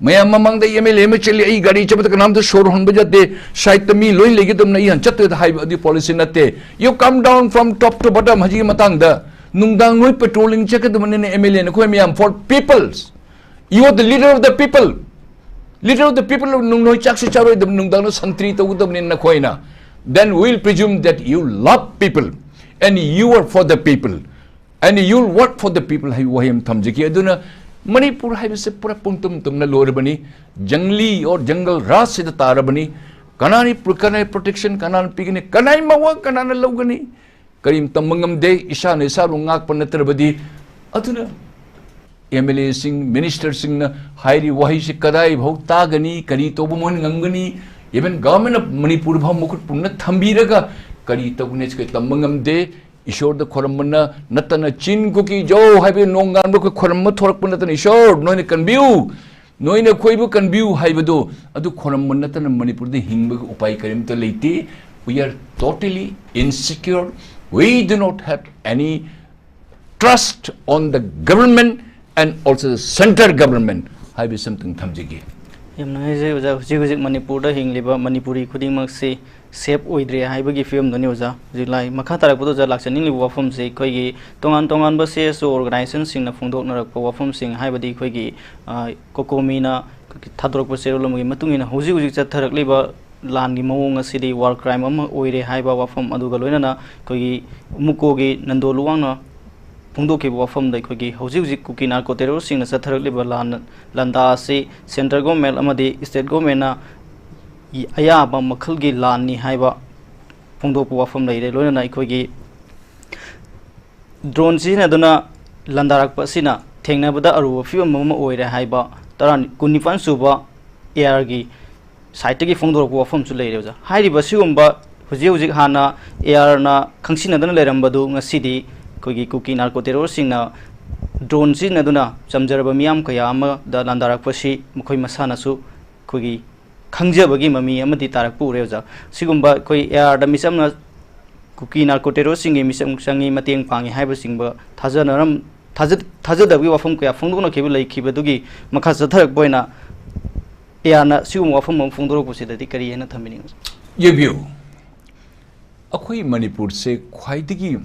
ꯃꯌꯥꯝ ꯃꯃꯥꯡꯗ M L A ꯑꯃ ꯆꯠꯂꯤ, ꯑꯩ ꯒꯥꯔꯤ ꯆꯠꯄꯗ ꯀꯅꯥꯝꯇ ꯁꯣꯔ ꯍꯣꯟꯕ ꯌꯥꯗꯦ, sideꯇ ꯃꯤ ꯂꯣꯏ ꯂꯩꯒꯗꯕꯅꯤ, ꯑꯩ ꯍꯥꯟꯅ ꯆꯠꯇꯣꯏꯗ ꯍꯥꯏꯕ ꯑꯗꯨ policy ꯅꯠꯇꯦ꯫ You come down from top to bottom ꯍꯧꯖꯤꯛꯀꯤ ꯃꯇꯥꯡꯗ꯫ ꯅꯨꯡꯗꯥꯡ ꯅꯣꯏ patrolling ꯆꯠꯀꯗꯕꯅꯤꯅ M L A ꯅꯈꯣꯏ ꯃꯌꯥꯝ for peoples. You are the leader of the people. Leader of the people, ꯅꯣꯏ ꯆꯥꯛꯁꯨ ꯆꯥꯔꯣꯏꯗꯕ, ꯅꯨꯡꯗꯥꯡꯗ ꯁꯟꯇ꯭ꯔꯤ ꯇꯧꯒꯗꯕꯅꯤ ꯅꯈꯣꯏꯅ, then we'll presume that you love people and you are for the people and you'll work for the people ꯍꯥꯏꯕ ꯋꯥꯍꯩ ꯑꯃ ꯊꯝꯖꯒꯦ꯫ ꯑꯗꯨꯅ ꯃꯅꯤꯄꯨꯔ ꯍꯥꯏꯕꯁꯦ ꯄꯨꯔꯥ ꯄꯨꯡꯇꯨꯝ ꯇꯨꯝꯅ ꯂꯣꯏꯔꯕꯅꯤ꯫ ꯖꯪꯂꯤ or ꯖꯪꯒꯜ ꯔꯥꯖꯁꯤꯗ ꯇꯥꯔꯕꯅꯤ꯫ ꯀꯅꯥꯅꯤ ꯄ꯭ꯔ-, ꯀꯅꯥꯅꯤ protection, ꯀꯅꯥꯅ ꯄꯤꯒꯅꯤ, ꯀꯅꯥꯏ ꯃꯋꯥ ꯀꯅꯥꯅ ꯂꯧꯒꯅꯤ? ꯀꯔꯤꯝ ꯇꯝꯕ ꯉꯝꯗꯦ꯫ ꯏꯁꯥꯅ ꯏꯁꯥꯕꯨ ꯉꯥꯛꯄ ꯅꯠꯇ꯭ꯔꯕꯗꯤ꯫ ꯑꯗꯨꯅ MLAꯁꯤꯡ, ministerꯁꯤꯡꯅ ꯍꯥꯏꯔꯤ ꯋꯥꯍꯩꯁꯤ ꯀꯗꯥꯏ ꯐꯥꯎ ꯇꯥꯒꯅꯤ, ꯀꯔꯤ ꯇꯧꯕ ꯃꯣꯏꯅ ꯉꯝꯒꯅꯤ? Even Government of ꯃꯅꯤꯄꯨꯔ ꯐꯥꯎ ꯃꯈꯨꯠ ꯄꯨꯟꯅ ꯊꯝꯕꯤꯔꯒ ꯀꯔꯤ ꯇꯧꯒꯅꯤ ꯍꯥꯏꯁꯤ ꯇꯝꯕ ꯉꯝꯗꯦ꯫ ꯏꯁꯣꯔꯗ ꯈꯣꯏꯔꯝꯕꯅ ꯅꯠꯇꯅ ꯆꯤꯟ ꯀꯨꯀꯤ ꯖꯧ ꯍꯥꯏꯕ ꯅꯣꯡ ꯉꯥꯟꯕ ꯑꯩꯈꯣꯏ ꯈꯣꯏꯔꯝꯕ ꯊꯣꯔꯛꯄ ꯅꯠꯇꯅ, "ꯏꯁꯣꯔ, ꯅꯣꯏꯅ ꯀꯟꯕꯤꯌꯨ, ꯅꯣꯏꯅ ꯑꯩꯈꯣꯏꯕꯨ ꯀꯟꯕꯤꯌꯨ" ꯍꯥꯏꯕꯗꯨ, ꯑꯗꯨ ꯈꯣꯏꯔꯝꯕ ꯅꯠꯇꯅ ꯃꯅꯤꯄꯨꯔꯗ ꯍꯤꯡꯕꯒꯤ ꯎꯄꯥꯏ ꯀꯔꯤꯝꯇ ꯂꯩꯇꯦ꯫ We are totally insecure. We do not have any trust on the government and also the central government ꯍꯥꯏꯕꯁꯤ ꯑꯝꯇꯪ ꯊꯝꯖꯒꯦ꯫ ꯌꯥꯝ ꯅꯨꯡꯉꯥꯏꯖꯩ ꯑꯣꯖꯥ꯫ ꯍꯧꯖꯤꯛ ꯍꯧꯖꯤꯛ ꯃꯅꯤꯄꯨꯔꯗ ꯍꯤꯡꯂꯤꯕ ꯃꯅꯤꯄꯨꯔꯤ ꯈꯨꯗꯤꯡꯃꯛꯁꯤ ꯁꯦꯐ ꯑꯣꯏꯗ꯭ꯔꯦ ꯍꯥꯏꯕꯒꯤ ꯐꯤꯕꯝꯗꯨꯅꯤ ꯑꯣꯖꯥ꯫ ꯍꯧꯖꯤꯛ ꯂꯥꯛ-, ꯃꯈꯥ ꯇꯥꯔꯛꯄꯗ ꯑꯣꯖꯥ ꯂꯥꯛꯆꯅꯤꯡꯂꯤꯕ ꯋꯥꯐꯝꯁꯤ ꯑꯩꯈꯣꯏꯒꯤ ꯇꯣꯉꯥꯟ ꯇꯣꯉꯥꯟꯕ CSO organizationꯁꯤꯡꯅ ꯐꯣꯡꯗꯣꯛꯅꯔꯛꯄ ꯋꯥꯐꯝꯁꯤꯡ, ꯍꯥꯏꯕꯗꯤ ꯑꯩꯈꯣꯏꯒꯤ, ꯑ, COCOMIꯅ ꯊꯥꯗꯣꯔꯛꯄ ꯆꯦꯔꯣꯜ ꯑꯃꯒꯤ ꯃꯇꯨꯡ ꯏꯟꯅ ꯍꯧꯖꯤꯛ ꯍꯧꯖꯤꯛ ꯆꯠꯊꯔꯛꯂꯤꯕ ꯂꯥꯟꯒꯤ ꯃꯑꯣꯡ ꯑꯁꯤꯗꯤ war crime ꯑꯃ ꯑꯣꯏꯔꯦ ꯍꯥꯏꯕ ꯋꯥꯐꯝ ꯑꯗꯨꯒ ꯂꯣꯏꯅꯅ ꯑꯩꯈꯣꯏꯒꯤ ꯃꯨꯀꯣꯒꯤ ꯅꯟꯗꯣ ꯂꯨꯋꯥꯡꯅ ꯐꯣꯡꯗꯣꯛꯈꯤꯕ ꯋꯥꯐꯝꯗ ꯑꯩꯈꯣꯏꯒꯤ ꯍꯧꯖꯤꯛ ꯍꯧꯖꯤꯛ ꯀꯨꯀꯤ narco terrorꯁꯤꯡꯅ ꯆꯠꯊꯔꯛꯂꯤꯕ ꯂꯥꯟ, ꯂꯥꯟꯗꯥ ꯑꯁꯤ central government ꯑꯃꯗꯤ state governmentꯅ ꯑꯌꯥꯕ ꯃꯈꯜꯒꯤ ꯂꯥꯟꯅꯤ ꯍꯥꯏꯕ ꯐꯣꯡꯗꯣꯛꯄ ꯋꯥꯐꯝ ꯂꯩꯔꯦ꯫ ꯂꯣꯏꯅꯅ ꯑꯩꯈꯣꯏꯒꯤ drone ꯁꯤꯖꯤꯟꯅꯗꯨꯅ ꯂꯥꯟꯗꯥꯔꯛꯄ ꯑꯁꯤꯅ ꯊꯦꯡꯅꯕꯗ ꯑꯔꯨꯕ ꯐꯤꯕꯝ ꯑꯃ ꯑꯣꯏꯔꯦ ꯍꯥꯏꯕ ꯇꯔꯥ, ꯀꯨꯟꯅꯤꯄꯥꯟ ꯁꯨꯕ ARꯒꯤ sideꯇꯒꯤ ꯐꯣꯡꯗꯣꯔꯛꯄ ꯋꯥꯐꯝꯁꯨ ꯂꯩꯔꯦ ꯑꯣꯖꯥ꯫ ꯍꯥꯏꯔꯤꯕ ꯑꯁꯤꯒꯨꯝꯕ ꯍꯧꯖꯤꯛ ꯍꯧꯖꯤꯛ ꯍꯥꯟꯅ ARꯅ ꯈꯪꯁꯤꯟꯅꯗꯨꯅ ꯂꯩꯔꯝꯕꯗꯨ ꯉꯁꯤꯗꯤ ꯑꯩꯈꯣꯏꯒꯤ ꯀꯨꯀꯤ narco terrorꯁꯤꯡꯅ drone ꯁꯤꯖꯤꯟꯅꯗꯨꯅ ꯆꯝꯖꯔꯕ ꯃꯤꯌꯥꯝ ꯀꯌꯥ ꯑꯃꯗ ꯂꯥꯟꯗꯥꯔꯛꯄꯁꯤ ꯃꯈꯣꯏ ꯃꯁꯥꯅꯁꯨ ꯑꯩꯈꯣꯏꯒꯤ ꯈꯪꯖꯕꯒꯤ ꯃꯃꯤ ꯑꯃꯗꯤ ꯇꯥꯔꯛꯄ ꯎꯔꯦ ꯑꯣꯖꯥ꯫ ꯁꯤꯒꯨꯝꯕ ꯑꯩꯈꯣꯏ ARꯗ ꯃꯤꯆꯝꯅ ꯀꯨꯀꯤ narco terrorꯁꯤꯡꯒꯤ ꯃꯤꯆꯪ ꯆꯪꯉꯤ, ꯃꯇꯦꯡ ꯄꯥꯡꯉꯤ ꯍꯥꯏꯕꯁꯤꯡꯕ ꯊꯥꯖꯅꯔꯝ-, ꯊꯥꯖ-, ꯊꯥꯖꯗꯕꯒꯤ ꯋꯥꯐꯝ ꯀꯌꯥ ꯐꯣꯡꯗꯣꯛꯅꯈꯤꯕ ꯂꯩꯈꯤꯕꯗꯨꯒꯤ ꯃꯈꯥ ꯆꯠꯊꯔꯛꯄ ꯑꯣꯏꯅ ARꯅ ꯁꯤꯒꯨꯝꯕ ꯋꯥꯐꯝ ꯑꯃ ꯐꯣꯡꯗꯣꯔꯛꯄꯁꯤꯗꯗꯤ ꯀꯔꯤ ꯍꯥꯏꯅ ꯊꯝꯕꯤꯅꯤꯡꯕ? ꯌꯦꯡꯕꯤꯌꯨ, ꯑꯩꯈꯣꯏ ꯃꯅꯤꯄꯨꯔꯁꯦ ꯈ꯭ꯋꯥꯏꯗꯒꯤ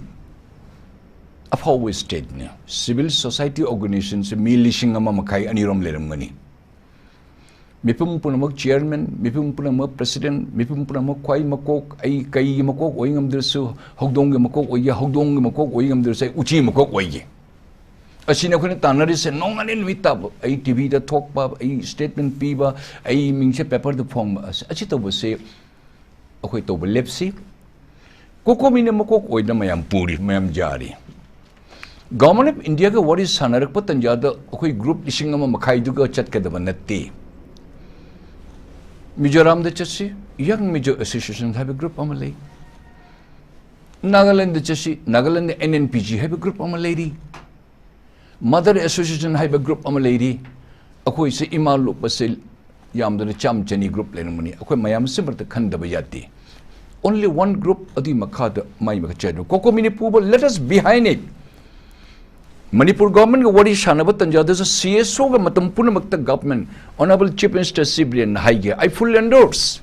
ꯑꯐꯥꯎꯕ stateꯅꯤ꯫ Civil society organizationꯁꯦ ꯃꯤ ꯂꯤꯁꯤꯡ ꯑꯃ ꯃꯈꯥꯏ, ꯑꯅꯤꯔꯣꯝ ꯂꯩꯔꯝꯒꯅꯤ꯫ ꯃꯤꯄꯨꯝ ꯄꯨꯝꯅꯃꯛ ꯆꯤꯌꯔꯃꯦꯟ, ꯃꯤꯄꯨꯝ ꯄꯨꯝꯅꯃꯛ ꯄ꯭ꯔꯁꯤꯗꯦꯟꯠ, ꯃꯤꯄꯨꯝ ꯄꯨꯝꯅꯃꯛ ꯈ꯭ꯋꯥꯏ ꯃꯀꯣꯛ, ꯑꯩ ꯀꯩꯒꯤ ꯃꯀꯣꯛ ꯑꯣꯏ ꯉꯝꯗ꯭ꯔꯁꯨ, ꯍꯧꯗꯣꯡꯒꯤ ꯃꯀꯣꯛ ꯑꯣꯏꯒꯦ, ꯍꯧꯗꯣꯡꯒꯤ ꯃꯀꯣꯛ ꯑꯣꯏ ꯉꯝꯗ꯭ꯔꯁꯨ, ꯑꯩ ꯎꯆꯤ ꯃꯀꯣꯛ ꯑꯣꯏꯒꯦ꯫ ꯑꯁꯤꯅ ꯑꯩꯈꯣꯏꯅ ꯇꯥꯟꯅꯔꯤꯁꯦ꯫ ꯅꯣꯡꯉꯥꯟꯂꯦ ꯅꯨꯃꯤꯠ ꯇꯥꯕ ꯑꯩ ꯇꯤ ꯚꯤꯗ ꯊꯣꯛꯄ, ꯑꯩ ꯁ꯭ꯇꯦꯠꯃꯦꯟ ꯄꯤꯕ, ꯑꯩ ꯃꯤꯡꯁꯦ ꯄꯦꯄꯔꯗ ꯐꯣꯡꯕ, ꯑꯁ, ꯑꯁꯤ ꯇꯧꯕꯁꯦ ꯑꯩꯈꯣꯏ ꯇꯧꯕ ꯂꯦꯞꯁꯤ꯫ ꯀꯣꯀꯣꯃꯤꯅ ꯃꯀꯣꯛ ꯑꯣꯏꯅ ꯃꯌꯥꯝ ꯄꯨꯔꯤ, ꯃꯌꯥꯝ ꯌꯥꯔꯤ꯫ ꯒꯚꯔꯟꯃꯦꯟꯠ ꯑꯣꯐ ꯏꯟꯗꯤꯌꯥꯒ ꯋꯥꯔꯤ ꯁꯥꯟꯅꯔꯛꯄ ꯇꯟꯖꯥꯗ ꯑꯩꯈꯣꯏ ꯒ꯭ꯔꯨꯞ ꯂꯤꯁꯤꯡ ꯑꯃ ꯃꯈꯥꯏꯗꯨꯒ ꯆꯠꯀꯗꯕ ꯅꯠꯇꯦ꯫ ꯃꯤꯖꯣꯔꯥꯝꯗ ꯆꯠꯁꯤ, ꯌꯪ ꯃꯤꯖꯣ ꯑꯦꯁꯣꯁꯤꯌꯦꯁꯟ ꯍꯥꯏꯕ ꯒ꯭ꯔꯨꯞ ꯑꯃ ꯂꯩ꯫ ꯅꯥꯒꯥꯂꯦꯟꯗ ꯆꯠꯁꯤ, Nagaland N N P G ꯍꯥꯏꯕ ꯒ꯭ꯔꯨꯞ ꯑꯃ ꯂꯩꯔꯤ꯫ ꯃꯗꯔ ꯑꯦꯁꯣꯁꯤꯌꯦꯁꯟ ꯍꯥꯏꯕ ꯒ꯭ꯔꯨꯞ ꯑꯃ ꯂꯩꯔꯤ꯫ ꯑꯩꯈꯣꯏꯁꯦ ꯏꯃꯥ ꯂꯨꯞꯄꯁꯦ ꯌꯥꯝꯗꯅ ꯆꯥꯝ ꯆꯅꯤ ꯒ꯭ꯔꯨꯞ ꯂꯩꯔꯝꯒꯅꯤ꯫ ꯑꯩꯈꯣꯏ ꯃꯌꯥꯝ ꯑꯁꯤ ꯃꯔꯛꯇ ꯈꯟꯗꯕ ꯌꯥꯗꯦ꯫ Only one group, ꯑꯗꯨꯒꯤ ꯃꯈꯥꯗ ꯃꯥꯏ ꯃꯈꯥ ꯆꯠꯅ ꯀꯣꯀꯣꯃꯤꯅ ꯄꯨꯕ, let us behind it꯫ Manipur ꯒꯚꯔꯟꯃꯦꯟꯠꯀ ꯋꯥꯔꯤ ꯁꯥꯟꯅꯕ ꯇꯟꯖꯥꯗꯁꯨ ꯁꯤ ꯑꯦꯁ ꯑꯣꯒ ꯃꯇꯝ ꯄꯨꯝꯅꯃꯛꯇ ꯒꯚꯔꯟꯃꯦꯟꯠ, ꯑꯣꯅꯔꯦꯕꯜ ꯆꯤꯐ ꯃꯤꯅꯤꯁꯇꯔ ꯁꯤ ꯕꯤꯔꯦꯟꯅ ꯍꯥꯏꯒꯦ, I full endorse꯫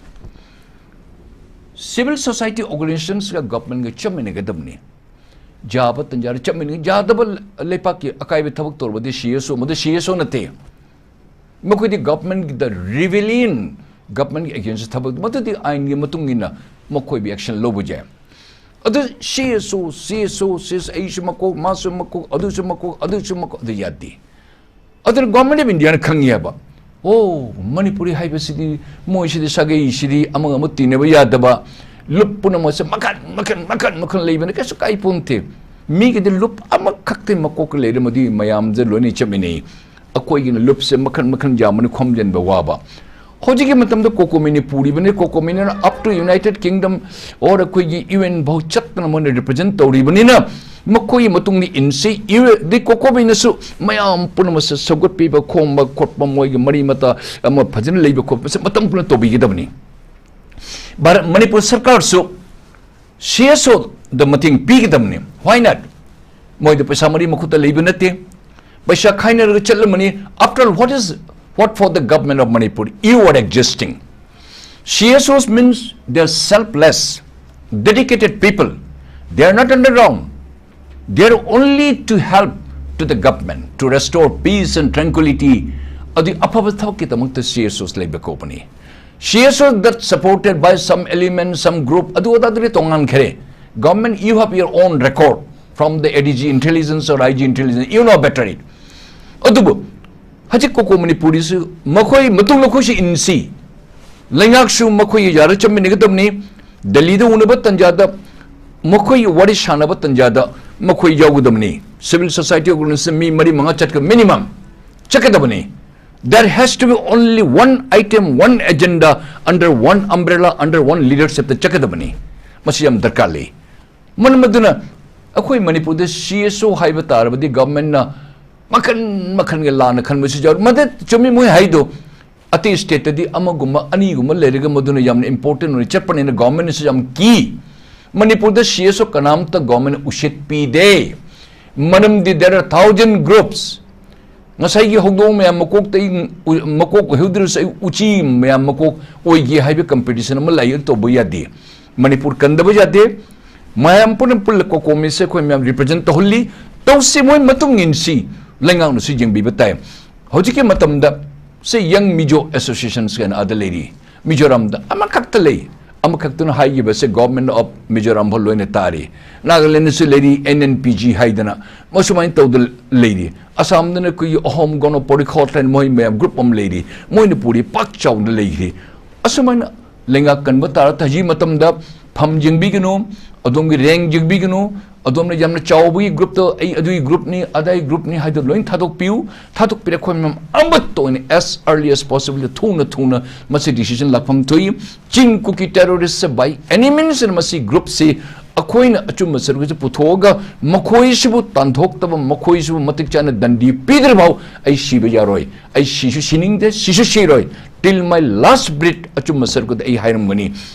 Civil society ꯑꯣꯔꯒꯅꯥꯏꯖꯦꯁꯟꯁꯒ ꯒꯚꯔꯟꯃꯦꯟꯠꯒ ꯆꯞ ꯃꯥꯟꯅꯒꯗꯕꯅꯤ꯫ ꯌꯥꯕ ꯇꯟꯖꯥꯗ ꯆꯞ ꯃꯥꯟꯅꯩ꯫ ꯌꯥꯗꯕ ꯂꯩꯄꯥꯛꯀꯤ ꯑꯀꯥꯏꯕ ꯊꯕꯛ ꯇꯧꯔꯕꯗꯤ ꯁꯤ ꯑꯦꯁ ꯑꯣ, ꯃꯗꯨ ꯁꯤ ꯑꯦꯁ ꯑꯣ ꯅꯠꯇꯦ꯫ ꯃꯈꯣꯏꯗꯤ ꯒꯚꯔꯟꯃꯦꯟꯠꯀꯤꯗ ꯔꯤꯕꯦꯂꯤꯌꯟ, ꯒꯚꯔꯟꯃꯦꯟꯠꯀꯤ ꯑꯦꯒꯦꯟꯁꯇ ꯊꯕꯛ, ꯃꯗꯨꯗꯤ ꯑꯥꯏꯟꯒꯤ ꯃꯇꯨꯡ ꯏꯟꯅ ꯃꯈꯣꯏꯕꯨ ꯑꯦꯛꯁꯟ ꯂꯧꯕ ꯌꯥꯏ꯫ ꯑꯗꯨ ꯁꯤ ꯑꯦꯁ ꯑꯣ, ꯁꯤ ꯑꯦꯁ ꯑꯣ, ꯁꯤ ꯑꯦꯁ, ꯑꯩꯁꯨ ꯃꯀꯣꯛ, ꯃꯥꯁꯨ ꯃꯀꯣꯛ, ꯑꯗꯨꯁꯨ ꯃꯀꯣꯛ, ꯑꯗꯨꯁꯨ ꯃꯀꯣꯛ, ꯑꯗꯨ ꯌꯥꯗꯦ꯫ ꯑꯗꯨꯅ ꯒꯚꯔꯟꯃꯦꯟꯠ ꯑꯣꯐ ꯏꯟꯗꯤꯌꯥꯅ ꯈꯪꯉꯤ ꯍꯥꯏꯕ, ꯑꯣ, ꯃꯅꯤꯄꯨꯔꯤ ꯍꯥꯏꯕꯁꯤꯗꯤ, ꯃꯣꯏꯁꯤꯗꯤ ꯁꯥꯒꯩꯁꯤꯗꯤ ꯑꯃꯒ ꯑꯃ ꯇꯤꯟꯅꯕ ꯌꯥꯗꯕ, ꯂꯨꯞ ꯄꯨꯝꯅꯃꯛꯁꯦ ꯃꯈꯟ, ꯃꯈꯟ, ꯃꯈꯟ, ꯃꯈꯟ ꯂꯩꯕꯅ ꯀꯩꯁꯨ ꯀꯥꯏ ꯄꯣꯟꯇꯦ꯫ ꯃꯤꯒꯤꯗꯤ ꯂꯨꯞ ꯑꯃꯈꯛꯇꯤ ꯃꯀꯣꯛꯇ ꯂꯩꯔꯦ, ꯃꯗꯨꯒꯤ ꯃꯌꯥꯝꯗ ꯂꯣꯏꯅ ꯆꯞ ꯃꯥꯟꯅꯩ꯫ ꯑꯩꯈꯣꯏꯒꯤꯅ ꯂꯨꯞꯁꯦ ꯃꯈꯟ, ꯃꯈꯟ ꯌꯥꯝꯕꯅ ꯈꯣꯝꯖꯤꯟꯕ ꯋꯥꯕ꯫ ꯍꯧꯖꯤꯛꯀꯤ ꯃꯇꯝꯗ ꯀꯣꯀꯣꯃꯤꯅ ꯄꯨꯔꯤꯕꯅꯤ, ꯀꯣꯀꯣꯃꯤꯅ up to United Kingdom or ꯑꯩꯈꯣꯏꯒꯤ ꯌꯨ ꯑꯦꯟ ꯐꯥꯎ ꯆꯠꯇꯅ ꯃꯣꯏꯅ ꯔꯤꯄ꯭ꯔꯖꯦꯟꯠ ꯇꯧꯔꯤꯕꯅꯤꯅ, ꯃꯈꯣꯏꯒꯤ ꯃꯇꯨꯡꯗ ꯏꯟꯁꯤ, ꯌꯨ-, ꯗꯤ ꯀꯣꯀꯣꯃꯤꯅꯁꯨ ꯃꯌꯥꯝ ꯄꯨꯝꯅꯃꯛꯁꯦ ꯁꯧꯒꯠꯄꯤꯕ, ꯈꯣꯝꯕ ꯈꯣꯠꯄ, ꯃꯣꯏꯒꯤ ꯃꯔꯤ ꯃꯇꯥ ꯑꯃ ꯐꯖꯅ ꯂꯩꯕ ꯈꯣꯠꯄꯁꯦ ꯃꯇꯝ ꯄꯨꯝꯅ ꯇꯧꯕꯤꯒꯗꯕꯅꯤ꯫ ꯚꯥꯔꯠ, ꯃꯅꯤꯄꯨꯔ ꯁꯔꯀꯥꯔꯁꯨ ꯁꯤ ꯑꯦꯁ ꯑꯣꯗ ꯃꯇꯦꯡ ꯄꯤꯒꯗꯕꯅꯤ꯫ Why not? ꯃꯣꯏꯗ ꯄꯩꯁꯥ ꯃꯔꯤ ꯃꯈꯨꯠꯇ ꯂꯩꯕ ꯅꯠꯇꯦ꯫ ꯄꯩꯁꯥ ꯈꯥꯏꯅꯔꯒ ꯆꯠꯂꯝꯃꯅꯤ꯫ After all, what is, what for the government of Manipur? You are existing. C S Os means they are selfless, dedicated people. They are not underground. They are only to help to the government to restore peace and tranquility ꯑꯗꯨ ꯑꯐꯕ ꯊꯕꯛꯀꯤꯗꯃꯛꯇ C S Os ꯂꯩꯕ ꯀꯧꯕꯅꯤ꯫ C S O that supported by some element, some group, ꯑꯗꯨ ꯑꯗꯥꯗꯨꯗꯤ ꯇꯣꯉꯥꯟꯈ꯭ꯔꯦ꯫ Government, you have your own record from the A D G intelligence or I G intelligence, you know better it. ꯑꯗꯨꯕꯨ ꯍꯧꯖꯤꯛ Koko ꯃꯅꯤꯄꯨꯔꯤꯁꯨ ꯃꯈꯣꯏ ꯃꯇꯨꯡ ꯃꯈꯣꯏꯁꯨ ꯏꯟꯁꯤ꯫ ꯂꯩꯉꯥꯛꯁꯨ ꯃꯈꯣꯏ ꯌꯥꯔ ꯆꯠꯃꯤꯟꯅꯒꯗꯕꯅꯤ꯫ ꯗꯦꯜꯂꯤꯗ ꯎꯅꯕ ꯇꯟꯖꯥꯗ, ꯃꯈꯣꯏ ꯋꯥꯔꯤ ꯁꯥꯟꯅꯕ ꯇꯟꯖꯥꯗ ꯃꯈꯣꯏ ꯌꯥꯎꯒꯗꯕꯅꯤ꯫ Civil society organization ꯃꯤ ꯃꯔꯤ ꯃꯉꯥ ꯆꯠꯀ minimum ꯆꯠꯀꯗꯕꯅꯤ꯫ There has to be only one item, one agenda under one umbrella, under one leadership ꯇ ꯆꯠꯀꯗꯕꯅꯤ꯫ ꯃꯁꯤ ꯌꯥꯝ ꯗꯔꯀꯥꯔ ꯂꯩ꯫ ꯃꯔꯝ ꯑꯗꯨꯅ ꯑꯩꯈꯣꯏ ꯃꯅꯤꯄꯨꯔꯗ C S O ꯍꯥꯏꯕ ꯇꯥꯔꯕꯗꯤ government ꯅ ꯃꯈꯟ ꯃꯈꯟꯒꯤ ꯂꯥꯟꯅ ꯈꯟꯕꯁꯨ ꯌꯥꯎꯔꯤ꯫ ꯃꯗꯨ ꯆꯨꯝꯃꯤ ꯃꯣꯏ ꯍꯥꯏꯗꯣ꯫ ꯑꯇꯩ state ꯇꯗꯤ ꯑꯃꯒꯨꯝꯕ ꯑꯅꯤꯒꯨꯝꯕ ꯂꯩꯔꯒ ꯃꯗꯨꯅ ꯌꯥꯝꯅ important ꯑꯣꯏꯅ ꯆꯠꯄꯅꯤꯅ government ꯅꯁꯨ ꯌꯥꯝ ꯀꯤ꯫ ꯃꯅꯤꯄꯨꯔꯗ C S O ꯀꯅꯥꯝꯇ government ꯅ ꯎꯁꯤꯠ ꯄꯤꯗꯦ꯫ ꯃꯔꯝꯗꯤ there are thousand groups꯫ ꯉꯁꯥꯏꯒꯤ ꯍꯧꯗꯣꯡ ꯃꯌꯥꯝ ꯃꯀꯣꯛꯇ ꯑꯩ ꯎ-, ꯃꯀꯣꯛ ꯑꯣꯏꯍꯧꯗ꯭ꯔꯁꯨ ꯑꯩ ꯎꯆꯤ ꯃꯌꯥꯝ ꯃꯀꯣꯛ ꯑꯣꯏꯒꯦ ꯍꯥꯏꯕ competition ꯑꯃ ꯂꯩ, ꯑꯗꯨ ꯇꯧꯕ ꯌꯥꯗꯦ꯫ ꯃꯅꯤꯄꯨꯔ ꯀꯟꯗꯕ ꯌꯥꯗꯦ꯫ ꯃꯌꯥꯝ ꯄꯨꯟꯅ ꯄꯨꯜꯂ ꯀꯣꯀꯣꯃꯤꯁꯦ ꯑꯩꯈꯣꯏ ꯃꯌꯥꯝ represent ꯇꯧꯍꯜꯂꯤ꯫ ꯇꯧꯁꯤ, ꯃꯣꯏ ꯃꯇꯨꯡ ꯏꯟꯁꯤ, ꯂꯩꯉꯥꯛꯅꯁꯨ ꯌꯦꯡꯕꯤꯕ ꯇꯥꯏ꯫ ꯍꯧꯖꯤꯛꯀꯤ ꯃꯇꯝꯗ ꯁꯤ Young Mizo Associations ꯀꯥꯏꯅ ꯑꯥꯗ ꯂꯩꯔꯤ, ꯃꯤꯖꯣꯔꯥꯝꯗ ꯑꯃꯈꯛꯇ ꯂꯩ꯫ ꯑꯃꯈꯛꯇꯅ ꯍꯥꯏꯈꯤꯕꯁꯦ Government of Mizoram ꯐꯥꯎ ꯂꯣꯏꯅ ꯇꯥꯔꯤ꯫ ꯅꯥꯒꯥꯂꯦꯟꯗꯁꯨ ꯂꯩꯔꯤ, N N P G ꯍꯥꯏꯗꯅ, ꯃꯁꯨꯃꯥꯏꯅ ꯇꯧꯗꯅ ꯂꯩꯔꯤ꯫ ꯑꯁꯥꯝꯗꯅ ꯑꯩꯈꯣꯏꯒꯤ ꯑꯍꯣꯝ ꯒꯣꯅꯣ ꯄꯣꯔꯤꯈꯣꯠ ꯍꯥꯏꯅ ꯃꯣꯏ ꯃꯌꯥꯝ group ꯑꯃ ꯂꯩꯔꯤ, ꯃꯣꯏꯅ ꯄꯨꯔꯤ ꯄꯥꯛ ꯆꯥꯎꯅ ꯂꯩꯈ꯭ꯔꯤ꯫ ꯑꯁꯨꯃꯥꯏꯅ ꯂꯩꯉꯥꯛ ꯀꯟꯕ ꯇꯥꯔ ꯍꯧꯖꯤꯛ ꯃꯇꯝꯗ ꯐꯝ ꯌꯦꯡꯕꯤꯒꯅꯨ, ꯑꯗꯣꯝꯒꯤ rank ꯌꯦꯡꯕꯤꯒꯅꯨ, ꯑꯗꯣꯝꯅ ꯌꯥꯝꯅ ꯆꯥꯎꯕꯒꯤ group ꯇ ꯑꯩ ꯑꯗꯨꯒꯤ group ꯅꯤ, ꯑꯗꯥꯒꯤ group ꯅꯤ ꯍꯥꯏꯗꯨ ꯂꯣꯏꯅ ꯊꯥꯗꯣꯛꯄꯤꯌꯨ꯫ ꯊꯥꯗꯣꯛꯄꯤꯔ ꯑꯩꯈꯣꯏ ꯃꯌꯥꯝ ꯑꯃꯠꯇ ꯑꯣꯏꯅ as early as possible ꯊꯨꯅ ꯊꯨꯅ ꯃꯁꯤ decision ꯂꯥꯛꯐꯝ ꯊꯣꯛꯏ꯫ ꯆꯤꯡ ꯀꯨꯀꯤ terrorist by any means ꯅ ꯃꯁꯤ group ꯁꯤ ꯑꯩꯈꯣꯏꯅ ꯑꯆꯨꯝꯕ ꯁꯔꯨꯛꯁꯤ ꯄꯨꯊꯣꯛꯑꯒ ꯃꯈꯣꯏꯁꯤꯕꯨ ꯇꯥꯟꯊꯣꯛꯇꯕ, ꯃꯈꯣꯏꯁꯤꯕꯨ ꯃꯇꯤꯛ ꯆꯥꯅ ꯗꯟꯗꯤ ꯄꯤꯗ꯭ꯔꯤꯐꯥꯎ ꯑꯩ ꯁꯤꯕ ꯌꯥꯔꯣꯏ꯫ ꯑꯩ ꯁꯤꯁꯨ ꯁꯤꯅꯤꯡꯗꯦ, ꯁꯤꯁꯨ ꯁꯤꯔꯣꯏ꯫ Till my last breath ꯑꯆꯨꯝꯕ ꯁꯔꯨꯛꯇ ꯑꯩ ꯍꯥꯏꯔꯝꯒꯅꯤ꯫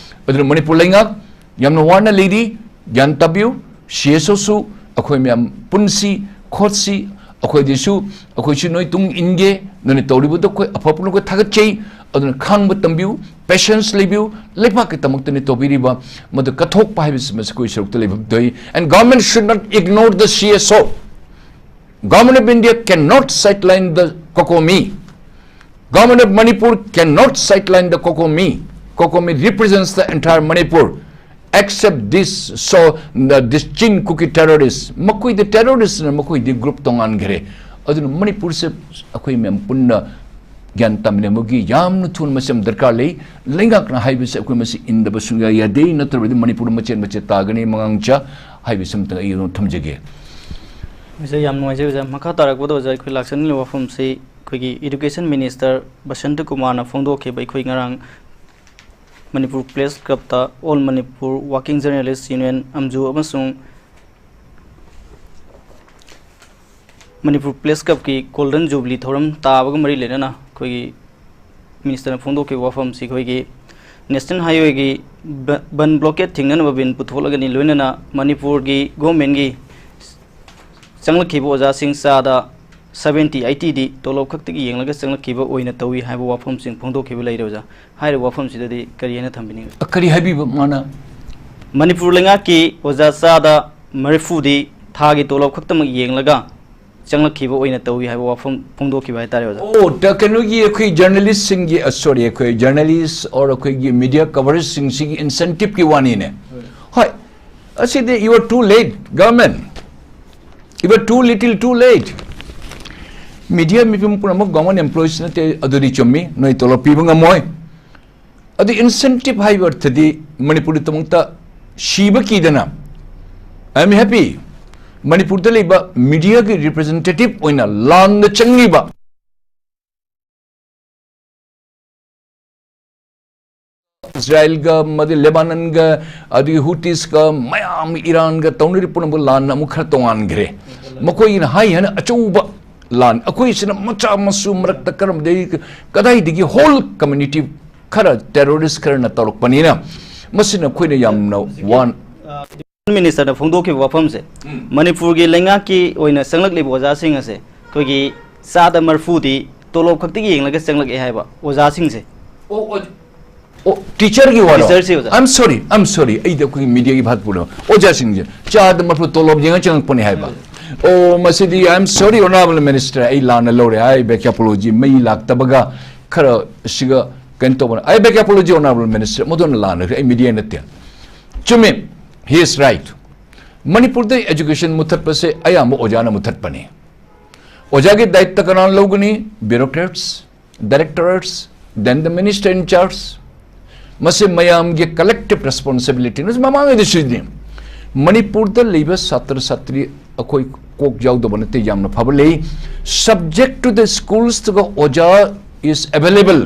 ꯑꯗꯨꯅ ꯃꯅꯤꯄꯨꯔ ꯂꯩꯉꯥꯛ ꯌꯥꯝꯅ ꯋꯥꯅ ꯂꯩꯔꯤ, ꯒ꯭ꯌꯥꯟ ꯇꯥꯕꯤꯌꯨ꯫ C S O ꯁꯨ ꯑꯩꯈꯣꯏ ꯃꯌꯥꯝ ꯄꯨꯟꯁꯤ ꯈꯣꯠꯁꯤ, ꯑꯩꯈꯣꯏꯗꯁꯨ, ꯑꯩꯈꯣꯏꯁꯨ ꯅꯣꯏ ꯇꯨꯡ ꯏꯟꯒꯦ, ꯅꯣꯏꯅ ꯇꯧꯔꯤꯕꯗꯣ ꯑꯩꯈꯣꯏ ꯑꯐꯕ ꯄꯨꯝꯅꯃꯛ ꯊꯥꯒꯠꯆꯩ꯫ ꯑꯗꯨꯅ ꯈꯥꯡꯕ ꯇꯝꯕꯤꯌꯨ, patience ꯂꯩꯕꯤꯌꯨ, ꯂꯩꯕꯥꯛꯀꯤꯗꯃꯛꯇꯅꯤ ꯇꯧꯕꯤꯔꯤꯕ꯫ ꯃꯗꯨ ꯀꯠꯊꯣꯛꯄ ꯍꯥꯏꯕꯁꯤ ꯃꯁꯤ ꯑꯩꯈꯣꯏ ꯁꯔꯨꯛꯇ ꯂꯩꯐꯝ ꯊꯣꯛꯏ꯫ And government should not ignore the C S O. Government of India cannot sideline the COCOMI. Government of Manipur cannot sideline the COCOMI. COCOMI represents the entire Manipur, except this, so the, this Chin Kuki terrorists. ꯃꯈꯣꯏꯗꯤ terrorist ꯅ, ꯃꯈꯣꯏꯗꯤ group ꯇꯣꯉꯥꯟꯈ꯭ꯔꯦ꯫ ꯑꯗꯨꯅ ꯃꯅꯤꯄꯨꯔꯁꯦ ꯑꯩꯈꯣꯏ ꯃꯌꯥꯝ ꯄꯨꯟꯅ ꯒ꯭ꯌꯥꯟ ꯇꯥꯃꯤꯟꯅꯕꯒꯤ ꯌꯥꯝꯅ ꯊꯨꯅ ꯃꯁꯤ ꯌꯥꯝ ꯗꯔꯀꯥꯔ ꯂꯩ꯫ ꯂꯩꯉꯥꯛꯅ ꯍꯥꯏꯕꯁꯦ ꯑꯩꯈꯣꯏ ꯃꯁꯤ ꯏꯟꯗꯕ ꯁꯨꯡꯌꯥ ꯌꯥꯗꯦ, ꯅꯠꯇ꯭ꯔꯕꯗꯤ ꯃꯅꯤꯄꯨꯔ ꯃꯆꯦꯠ ꯃꯆꯦꯠ ꯇꯥꯒꯅꯤ, ꯃꯉꯥꯡꯆꯥ꯫ ꯍꯥꯏꯕꯁꯤ ꯑꯝꯇꯪ ꯑꯩ ꯑꯗꯨꯝ ꯊꯝꯖꯒꯦ꯫ ꯑꯣꯖꯥ, ꯌꯥꯝ ꯅꯨꯡꯉꯥꯏꯖꯩ ꯑꯣꯖꯥ꯫ ꯃꯈꯥ ꯇꯥꯔꯛꯄꯗ ꯑꯣꯖꯥ, ꯑꯩꯈꯣꯏ ꯂꯥꯛꯆꯅꯤꯡꯂꯤꯕ ꯋꯥꯐꯝꯁꯤ ꯑꯩꯈꯣꯏꯒꯤ Education Minister ꯕꯁꯟꯇ ꯀꯨꯃꯥꯔꯅ ꯐꯣꯡꯗꯣꯛꯈꯤꯕ ꯑꯩꯈꯣꯏ ꯉꯔꯥꯡ ꯃꯅꯤꯄꯨꯔ Press Club ꯇ All Manipur Working Journalist Union, ꯑꯝꯖꯨ, ꯑꯃꯁꯨꯡ ꯃꯅꯤꯄꯨꯔ Press Club ꯀꯤ Golden Jubilee ꯊꯧꯔꯝ ꯇꯥꯕꯒ ꯃꯔꯤ ꯂꯩꯅꯅ ꯑꯩꯈꯣꯏꯒꯤ Minister ꯅ ꯐꯣꯡꯗꯣꯛꯈꯤꯕ ꯋꯥꯐꯝꯁꯤ ꯑꯩꯈꯣꯏꯒꯤ National Highway ꯒꯤ ꯕ-, ꯕꯟ blockade ꯊꯤꯡꯅꯅꯕ ꯕꯤꯟ ꯄꯨꯊꯣꯛꯂꯒꯅꯤ, ꯂꯣꯏꯅꯅ ꯃꯅꯤꯄꯨꯔꯒꯤ government ꯀꯤ ꯆꯪꯂꯛꯈꯤꯕ ꯑꯣꯖꯥꯁꯤꯡ ꯆꯥꯗ seventy, eighty ꯗꯤ ꯇꯣꯂꯣꯞ ꯈꯛꯇꯒꯤ ꯌꯦꯡꯂꯒ ꯆꯪꯂꯛꯈꯤꯕ ꯑꯣꯏꯅ ꯇꯧꯏ ꯍꯥꯏꯕ ꯋꯥꯐꯝꯁꯤꯡ ꯐꯣꯡꯗꯣꯛꯈꯤꯕ ꯂꯩꯔꯦ ꯑꯣꯖꯥ꯫ ꯍꯥꯏꯔꯤꯕ ꯋꯥꯐꯝꯁꯤꯗꯗꯤ ꯀꯔꯤ ꯍꯥꯏꯅ ꯊꯝꯕꯤꯅꯤꯡꯏ? ꯀꯔꯤ ꯍꯥꯏꯕꯤꯕ ꯃꯥꯅ? ꯃꯅꯤꯄꯨꯔ ꯂꯩꯉꯥꯛꯀꯤ ꯑꯣꯖꯥ ꯆꯥꯗ ꯃꯔꯤꯐꯨꯗꯤ ꯊꯥꯒꯤ ꯇꯣꯂꯣꯞ ꯈꯛꯇꯃꯛ ꯌꯦꯡꯂꯒ ꯆꯪꯂꯛꯈꯤꯕ ꯑꯣꯏꯅ ꯇꯧꯏ ꯍꯥꯏꯕ ꯋꯥꯐꯝ ꯐꯣꯡꯗꯣꯛꯈꯤꯕ ꯍꯥꯏꯇꯥꯔꯦ ꯑꯣꯖꯥ꯫ ꯑꯣ, ꯇ-, ꯀꯩꯅꯣꯒꯤ ꯑꯩꯈꯣꯏ journalist ꯁꯤꯡꯒꯤ, ꯑ, sorry, ꯑꯩꯈꯣꯏ journalist or ꯑꯩꯈꯣꯏꯒꯤ media coverage ꯁꯤꯡꯁꯤꯒꯤ incentive ꯀꯤ ꯋꯥꯅꯤꯅꯦ꯫ ꯍꯣꯏ, ꯑꯁꯤꯗꯤ you are too late, government. You are too little, too late. Media ꯃꯤꯄꯨꯝ ꯄꯨꯝꯅꯃꯛ government employees ꯅꯠꯇꯦ, ꯑꯗꯨꯗꯤ ꯆꯨꯝꯃꯤ, ꯅꯣꯏ ꯇꯣꯂꯣꯞ ꯄꯤꯕ ꯉꯝꯃꯣꯏ꯫ ꯑꯗꯨ incentive ꯍꯥꯏꯕ ꯑꯔꯊꯗꯤ ꯃꯅꯤꯄꯨꯔꯒꯤꯗꯃꯛꯇ ꯁꯤꯕ ꯀꯤꯗꯅ, I am happy, ꯃꯅꯤꯄꯨꯔꯗ ꯂꯩꯕ media ꯒꯤ representative ꯑꯣꯏꯅ ꯂꯥꯟꯗ ꯆꯪꯂꯤꯕ ꯏꯖꯔꯥꯏꯜꯒ, ꯃꯗꯨ ꯂꯦꯕꯥꯅꯟꯒ, ꯑꯗꯨꯒꯤ ꯍꯨꯇꯤꯁꯀ, ꯃꯌꯥꯝ ꯏꯔꯥꯟꯒ ꯇꯧꯅꯔꯤ ꯄꯨꯝꯅꯃꯛ ꯂꯥꯟ ꯑꯃꯨꯛ ꯈꯔ ꯇꯣꯉꯥꯟꯈ꯭ꯔꯦ꯫ ꯃꯈꯣꯏꯒꯤꯅ ꯍꯥꯏ ꯍꯥꯏꯅ ꯑꯆꯧꯕ ꯂꯥꯟ, ꯑꯩꯈꯣꯏꯁꯤꯅ ꯃꯆꯥ ꯃꯁꯨ ꯃꯔꯛꯇ ꯀꯔꯝꯗꯒꯤ, ꯀꯗꯥꯏꯗꯒꯤ whole community ꯈꯔ terrorist ꯈꯔꯅ ꯇꯧꯔꯛꯄꯅꯤꯅ, ꯃꯁꯤꯅ ꯑꯩꯈꯣꯏꯅ ꯌꯥꯝꯅ ꯋꯥꯟ Minister ꯅ ꯐꯣꯡꯗꯣꯛꯈꯤꯕ ꯋꯥꯐꯝꯁꯦ, ꯎꯝ꯫ ꯃꯅꯤꯄꯨꯔꯒꯤ ꯂꯩꯉꯥꯛꯀꯤ ꯑꯣꯏꯅ ꯆꯪꯂꯛꯂꯤꯕ ꯑꯣꯖꯥꯁꯤꯡ ꯑꯁꯦ ꯑꯩꯈꯣꯏꯒꯤ ꯆꯥꯗ ꯃꯔꯤꯐꯨꯗꯤ ꯇꯣꯂꯣꯞ ꯈꯛꯇꯒꯤ ꯌꯦꯡꯂꯒ ꯆꯪꯂꯛꯑꯦ ꯍꯥꯏꯕ ꯑꯣꯖꯥꯁꯤꯡꯁꯦ꯫ ꯑꯣ, ꯑꯣ, ꯑꯣ, teacher ꯒꯤ ꯋꯥꯔꯣ? Teacher ꯁꯤ ꯑꯣꯖꯥ꯫ I'm sorry, I'm sorry. ꯑꯩꯗꯤ ꯑꯩꯈꯣꯏꯒꯤ media ꯒꯤ ꯚꯥꯠ ꯄꯨꯔꯣ꯫ ꯑꯣꯖꯥꯁꯤꯡꯁꯦ ꯆꯥꯗ ꯃꯔꯤꯐꯨ ꯇꯣꯂꯣꯞ ꯌꯦꯡꯉ ꯆꯪꯉꯛꯄꯅꯦ ꯍꯥꯏꯕ꯫ ꯑꯣ, ꯃꯁꯤꯗꯤ, I am sorry, Honorable Minister, ꯑꯩ ꯂꯥꯟꯅ ꯂꯧꯔꯦ꯫ I beg apology, ꯃꯩ ꯂꯥꯛꯇꯕꯒ ꯈꯔ ꯁꯤꯒ ꯀꯩꯅꯣ ꯇꯧꯕꯅ꯫ I beg apology, Honorable Minister, ꯃꯗꯨꯅ ꯂꯥꯟꯅꯈ꯭ꯔꯦ, ꯑꯩ media ꯅꯠꯇꯦ꯫ ꯆꯨꯝꯃꯤ, he is right. ꯃꯅꯤꯄꯨꯔꯗ education ꯃꯨꯊꯠꯄꯁꯦ ꯑꯌꯥꯝꯕ ꯑꯣꯖꯥꯅ ꯃꯨꯊꯠꯄꯅꯤ꯫ ꯑꯣꯖꯥꯒꯤ ꯗꯥꯏꯇ ꯀꯅꯥꯅ ꯂꯧꯒꯅꯤ? Bureaucrats, directorates, then the minister in charge. ꯃꯁꯤ ꯃꯌꯥꯝꯒꯤ collective responsibility ꯅꯤ꯫ ꯃꯃꯥꯡꯉꯩꯗꯁꯨꯅꯤ, ꯃꯅꯤꯄꯨꯔꯗ ꯂꯩꯕ ꯁꯥꯇ꯭ꯔ ꯁꯥꯇ꯭ꯔꯤ ꯑꯩꯈꯣꯏ ꯀꯣꯛ ꯌꯥꯎꯗꯕ ꯅꯠꯇꯦ, ꯌꯥꯝꯅ ꯐꯕ ꯂꯩ꯫ Subject to the schools ꯇꯒ ꯑꯣꯖꯥ is available꯫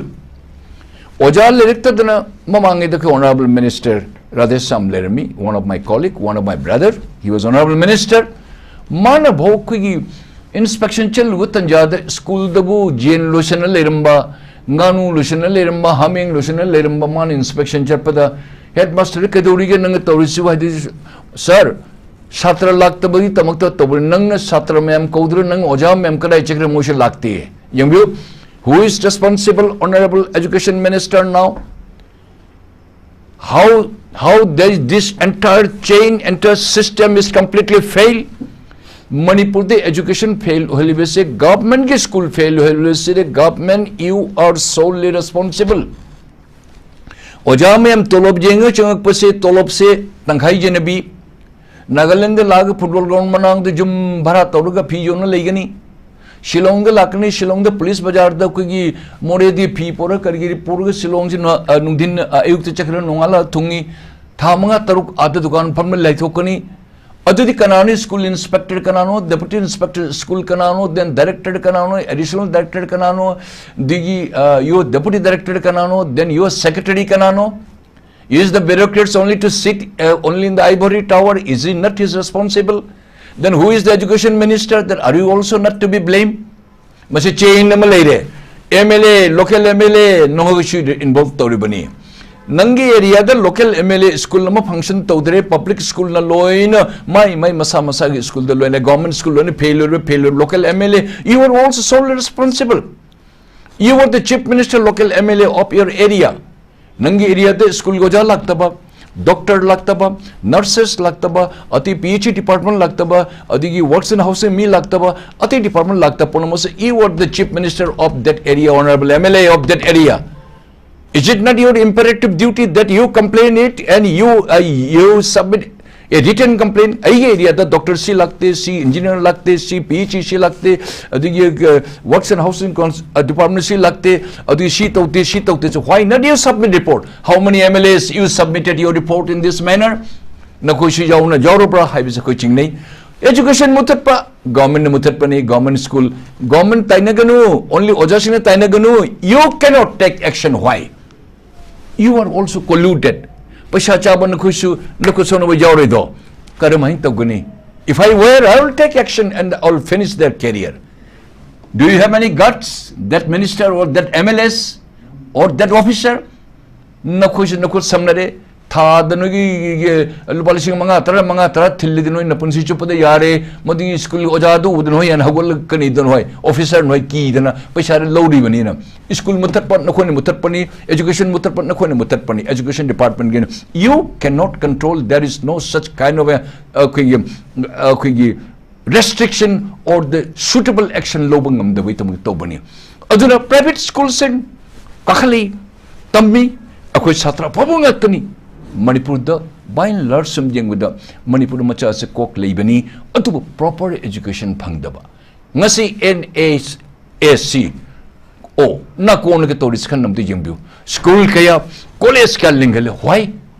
ꯑꯣꯖꯥ ꯂꯩꯔꯛꯇꯗꯅ ꯃꯃꯥꯡꯉꯩꯗ ꯑꯩꯈꯣꯏ Honorable Minister ꯔꯥꯙꯦꯁ꯭ꯌꯥꯝ ꯂꯩꯔꯝꯃꯤ, one of my colleague, one of my brother, he was Honorable Minister꯫ ꯃꯥꯅ ꯐꯥꯎ ꯑꯩꯈꯣꯏꯒꯤ inspection ꯆꯠꯂꯨꯕ ꯇꯟꯖꯥꯗ ꯁ꯭ꯀꯨꯜꯗꯕꯨ ꯌꯦꯟ ꯂꯣꯏꯁꯟꯅ ꯂꯩꯔꯝꯕ, ꯉꯥꯅꯨ ꯂꯣꯏꯁꯟꯅ ꯂꯩꯔꯝꯕ, ꯍꯥꯃꯦꯡ ꯂꯣꯏꯁꯟꯅ ꯂꯩꯔꯝꯕ, ꯃꯥꯅ inspection ꯆꯠꯄꯗ, "Headmaster, ꯀꯩꯗꯧꯔꯤꯒꯦ ꯅꯪꯅ ꯇꯧꯔꯤꯁꯤꯕꯨ?" ꯍꯥꯏꯗꯤ, "Sir, ꯁꯥꯇ꯭ꯔ ꯂꯥꯛꯇꯕꯒꯤꯗꯃꯛꯇ ꯇꯧꯕꯅꯤ, ꯅꯪꯅ ꯁꯥꯇ꯭ꯔ ꯃꯌꯥꯝ ꯀꯧꯗ꯭ꯔꯥ, ꯅꯪ ꯑꯣꯖꯥ ꯃꯌꯥꯝ ꯀꯗꯥꯏ ꯆꯠꯈ꯭ꯔꯦ? ꯃꯣꯏꯁꯨ ꯂꯥꯛꯇꯦ꯫" ꯌꯦꯡꯕꯤꯌꯨ, who is responsible, Honorable Education Minister, now? How, how does this entire chain, entire system is completely fail? ꯃꯅꯤꯄꯨꯔꯗ education fail ꯑꯣꯏꯍꯜꯂꯤꯕꯁꯦ, government ꯀꯤ school fail ꯑꯣꯏꯍꯜꯂꯤꯕꯁꯤꯗꯤ, government, you are solely responsible꯫ ꯑꯣꯖꯥ ꯃꯌꯥꯝ ꯇꯣꯂꯣꯞ ꯌꯦꯡꯉ ꯆꯪꯉꯛꯄꯁꯦ, ꯇꯣꯂꯣꯞꯁꯦ ꯇꯪꯈꯥꯏ ꯌꯦꯟꯅꯕꯤ, ꯅꯥꯒꯥꯂꯦꯟꯗ ꯂꯥꯛꯑꯒ football ground ꯃꯅꯥꯛꯇ ꯌꯨꯝ ꯚꯔꯥ ꯇꯧꯔꯒ ꯐꯤ ꯌꯣꯟꯅ ꯂꯩꯒꯅꯤ꯫ ꯁꯤꯂꯣꯡꯗ ꯂꯥꯛꯀꯅꯤ, ꯁꯤꯂꯣꯡꯗ ꯄꯨꯂꯤꯁ ꯕꯖꯥꯔꯗ ꯑꯩꯈꯣꯏꯒꯤ ꯃꯣꯔꯦꯗꯤ ꯐꯤ ꯄꯨꯔꯒ ꯀꯔꯤ ꯀꯔꯤ ꯄꯨꯔꯒ ꯁꯤꯂꯣꯡꯁꯤ ꯅ-, ꯑ, ꯅꯨꯡꯊꯤꯟ, ꯑ, ꯑꯌꯨꯛꯇ ꯆꯠꯈ꯭ꯔ ꯅꯣꯡꯉꯥꯜꯂ ꯊꯨꯡꯉꯤ꯫ ꯊꯥ ꯃꯉꯥ ꯇꯔꯨꯛ ꯑꯥꯗ ꯗꯨꯀꯥꯟ ꯐꯝꯃ ꯂꯩꯊꯣꯛꯀꯅꯤ꯫ ꯑꯗꯨꯗꯤ ꯀꯅꯥꯅꯣ school inspector ꯀꯅꯥꯅꯣ, deputy inspector school ꯀꯅꯥꯅꯣ, then director ꯀꯅꯥꯅꯣ, additional director ꯀꯅꯥꯅꯣ, ꯑꯗꯒꯤ, ꯑ, your deputy director ꯀꯅꯥꯅꯣ, then your secretary ꯀꯅꯥꯅꯣ? Is the bureaucrats only to sit, uh, only in the ivory tower? Is he not his responsible? Then who is the education minister? Then are you also not to be blamed? ꯃꯁꯤ chain ꯑꯃ ꯂꯩꯔꯦ꯫ MLA, local MLA ꯅꯣꯡꯍꯒꯁꯨ involve ꯇꯧꯔꯤꯕꯅꯤ꯫ ꯅꯪꯒꯤ area ꯗ local MLA school ꯑꯃ function ꯇꯧꯗ꯭ꯔꯦ, public school ꯅ ꯂꯣꯏꯅ ꯃꯥꯏ ꯃꯥꯏ ꯃꯁꯥ ꯃꯁꯥꯒꯤ school ꯗ ꯂꯣꯏꯅ, government school ꯂꯣꯏꯅ fail ꯑꯣꯏꯔꯦ, fail ꯑꯣꯏꯔꯦ, local MLA, you are also solely responsible. You are the chief minister, local MLA of your area. ꯅꯪꯒꯤ area ꯗ school ꯒꯤ ꯑꯣꯖꯥ ꯂꯥꯛꯇꯕ, Doctor ꯂꯥꯛꯇꯕ, nurses ꯂꯥꯛꯇꯕ, ꯑꯇꯩ P H E department ꯂꯥꯛꯇꯕ, ꯑꯗꯒꯤ works and housing ꯃꯤ ꯂꯥꯛꯇꯕ, ꯑꯇꯩ department ꯂꯥꯛꯇꯕ ꯄꯨꯝꯅꯃꯛꯁꯦ, you are the chief minister of that area, honorable M L A of that area. Is it not your imperative duty that you complain it and you, uh, you submit a written complaint? ꯑꯩꯒꯤ areaꯗ doctor ꯁꯤ ꯂꯥꯛꯇꯦ, ꯁꯤ engineer ꯂꯥꯛꯇꯦ, ꯁꯤ P H E ꯁꯤ ꯂꯥꯛꯇꯦ, ꯑꯗꯒꯤ, uh, works and housing cons-, uh, department ꯁꯤ ꯂꯥꯛꯇꯦ, ꯑꯗꯒꯤ ꯁꯤ ꯇꯧꯗꯦ, ꯁꯤ ꯇꯧꯗꯦ꯫ So why not you submit report? How many M L As you submitted your report in this manner? ꯅꯈꯣꯏꯁꯨ ꯌꯥꯎꯅ ꯌꯥꯎꯔꯕ꯭ꯔꯥ ꯍꯥꯏꯕꯁꯦ ꯑꯩꯈꯣꯏ ꯆꯤꯡꯅꯩ꯫ Education ꯃꯨꯊꯠꯄ, governmentꯅ ꯃꯨꯊꯠꯄꯅꯤ, government school, government ꯇꯥꯏꯅꯒꯅꯨ, only ꯑꯣꯖꯥꯁꯤꯡꯅ ꯇꯥꯏꯅꯒꯅꯨ, you cannot take action. Why? You are also colluded. ꯄꯩꯁꯥ ꯆꯥꯕ ꯅꯈꯣꯏꯁꯨ ꯅꯈꯨꯠ ꯁꯣꯛꯅꯕ ꯌꯥꯎꯔꯣꯏꯗꯣ? ꯀꯔꯝꯍꯥꯏꯅ ꯇꯧꯒꯅꯤ? If I were, I will take action and I will finish their career. Do you have any guts, that minister or that M L As or that officer? ꯅꯈꯣꯏꯁꯨ ꯅꯈꯨꯠ ꯁꯝꯅꯔꯦ, ꯊꯥꯗ ꯅꯣꯏꯒꯤ ꯂꯨꯄꯥ ꯂꯤꯁꯤꯡ ꯃꯉꯥ, ꯇꯔꯥ, ꯃꯉꯥ, ꯇꯔꯥ ꯊꯤꯜꯂꯗꯤ ꯅꯣꯏ ꯅꯄꯨꯟꯁꯤ ꯆꯨꯞꯄꯗ ꯌꯥꯔꯦ꯫ ꯃꯗꯨꯒꯤ school ꯑꯣꯖꯥꯗꯨ ꯎꯕꯗ ꯅꯣꯏ ꯍꯦꯟꯅ ꯍꯧꯒꯠꯂꯛꯀꯅꯤꯗ ꯅꯣꯏ, officer ꯅꯣꯏ ꯀꯤꯗꯅ ꯄꯩꯁꯥꯗ ꯂꯧꯔꯤꯕꯅꯤꯅ꯫ School ꯃꯨꯊꯠꯄ ꯅꯈꯣꯏꯅ ꯃꯨꯊꯠꯄꯅꯤ, education ꯃꯨꯊꯠꯄ ꯅꯈꯣꯏꯅ ꯃꯨꯊꯠꯄꯅꯤ, education departmentꯒꯤꯅ꯫ You cannot control, there is no such kind of a, ꯑꯩꯈꯣꯏꯒꯤ, ꯑꯩꯈꯣꯏꯒꯤ restriction or the suitable action ꯂꯧꯕ ꯉꯝꯗꯕꯩ ꯇꯧꯕꯅꯤ꯫ ꯑꯗꯨꯅ private schoolꯁꯤꯡ ꯀꯥꯈꯠꯂꯤ, ꯇꯝꯃꯤ, ꯑꯩꯈꯣꯏ ꯁꯥꯇ꯭ꯔ ꯑꯐꯕ ꯉꯥꯛꯇꯅꯤ꯫ ꯃꯅꯤꯄꯨꯔꯗ by and large ꯁꯨꯝ ꯌꯦꯡꯕꯗ ꯃꯅꯤꯄꯨꯔ ꯃꯆꯥꯁꯦ ꯀꯣꯛ ꯂꯩꯕꯅꯤ, ꯑꯗꯨꯕꯨ proper education ꯐꯪꯗꯕ꯫ ꯉꯁꯤ N A S C O ꯅꯥꯀꯣꯡꯅꯒ ꯇꯧꯔꯤꯁꯤ ꯈꯟ ꯑꯝꯇ ꯌꯦꯡꯕꯤꯌꯨ꯫ School ꯀꯌꯥ, college ꯀꯌꯥ ꯂꯤꯡꯈꯠꯂꯦ꯫ Why?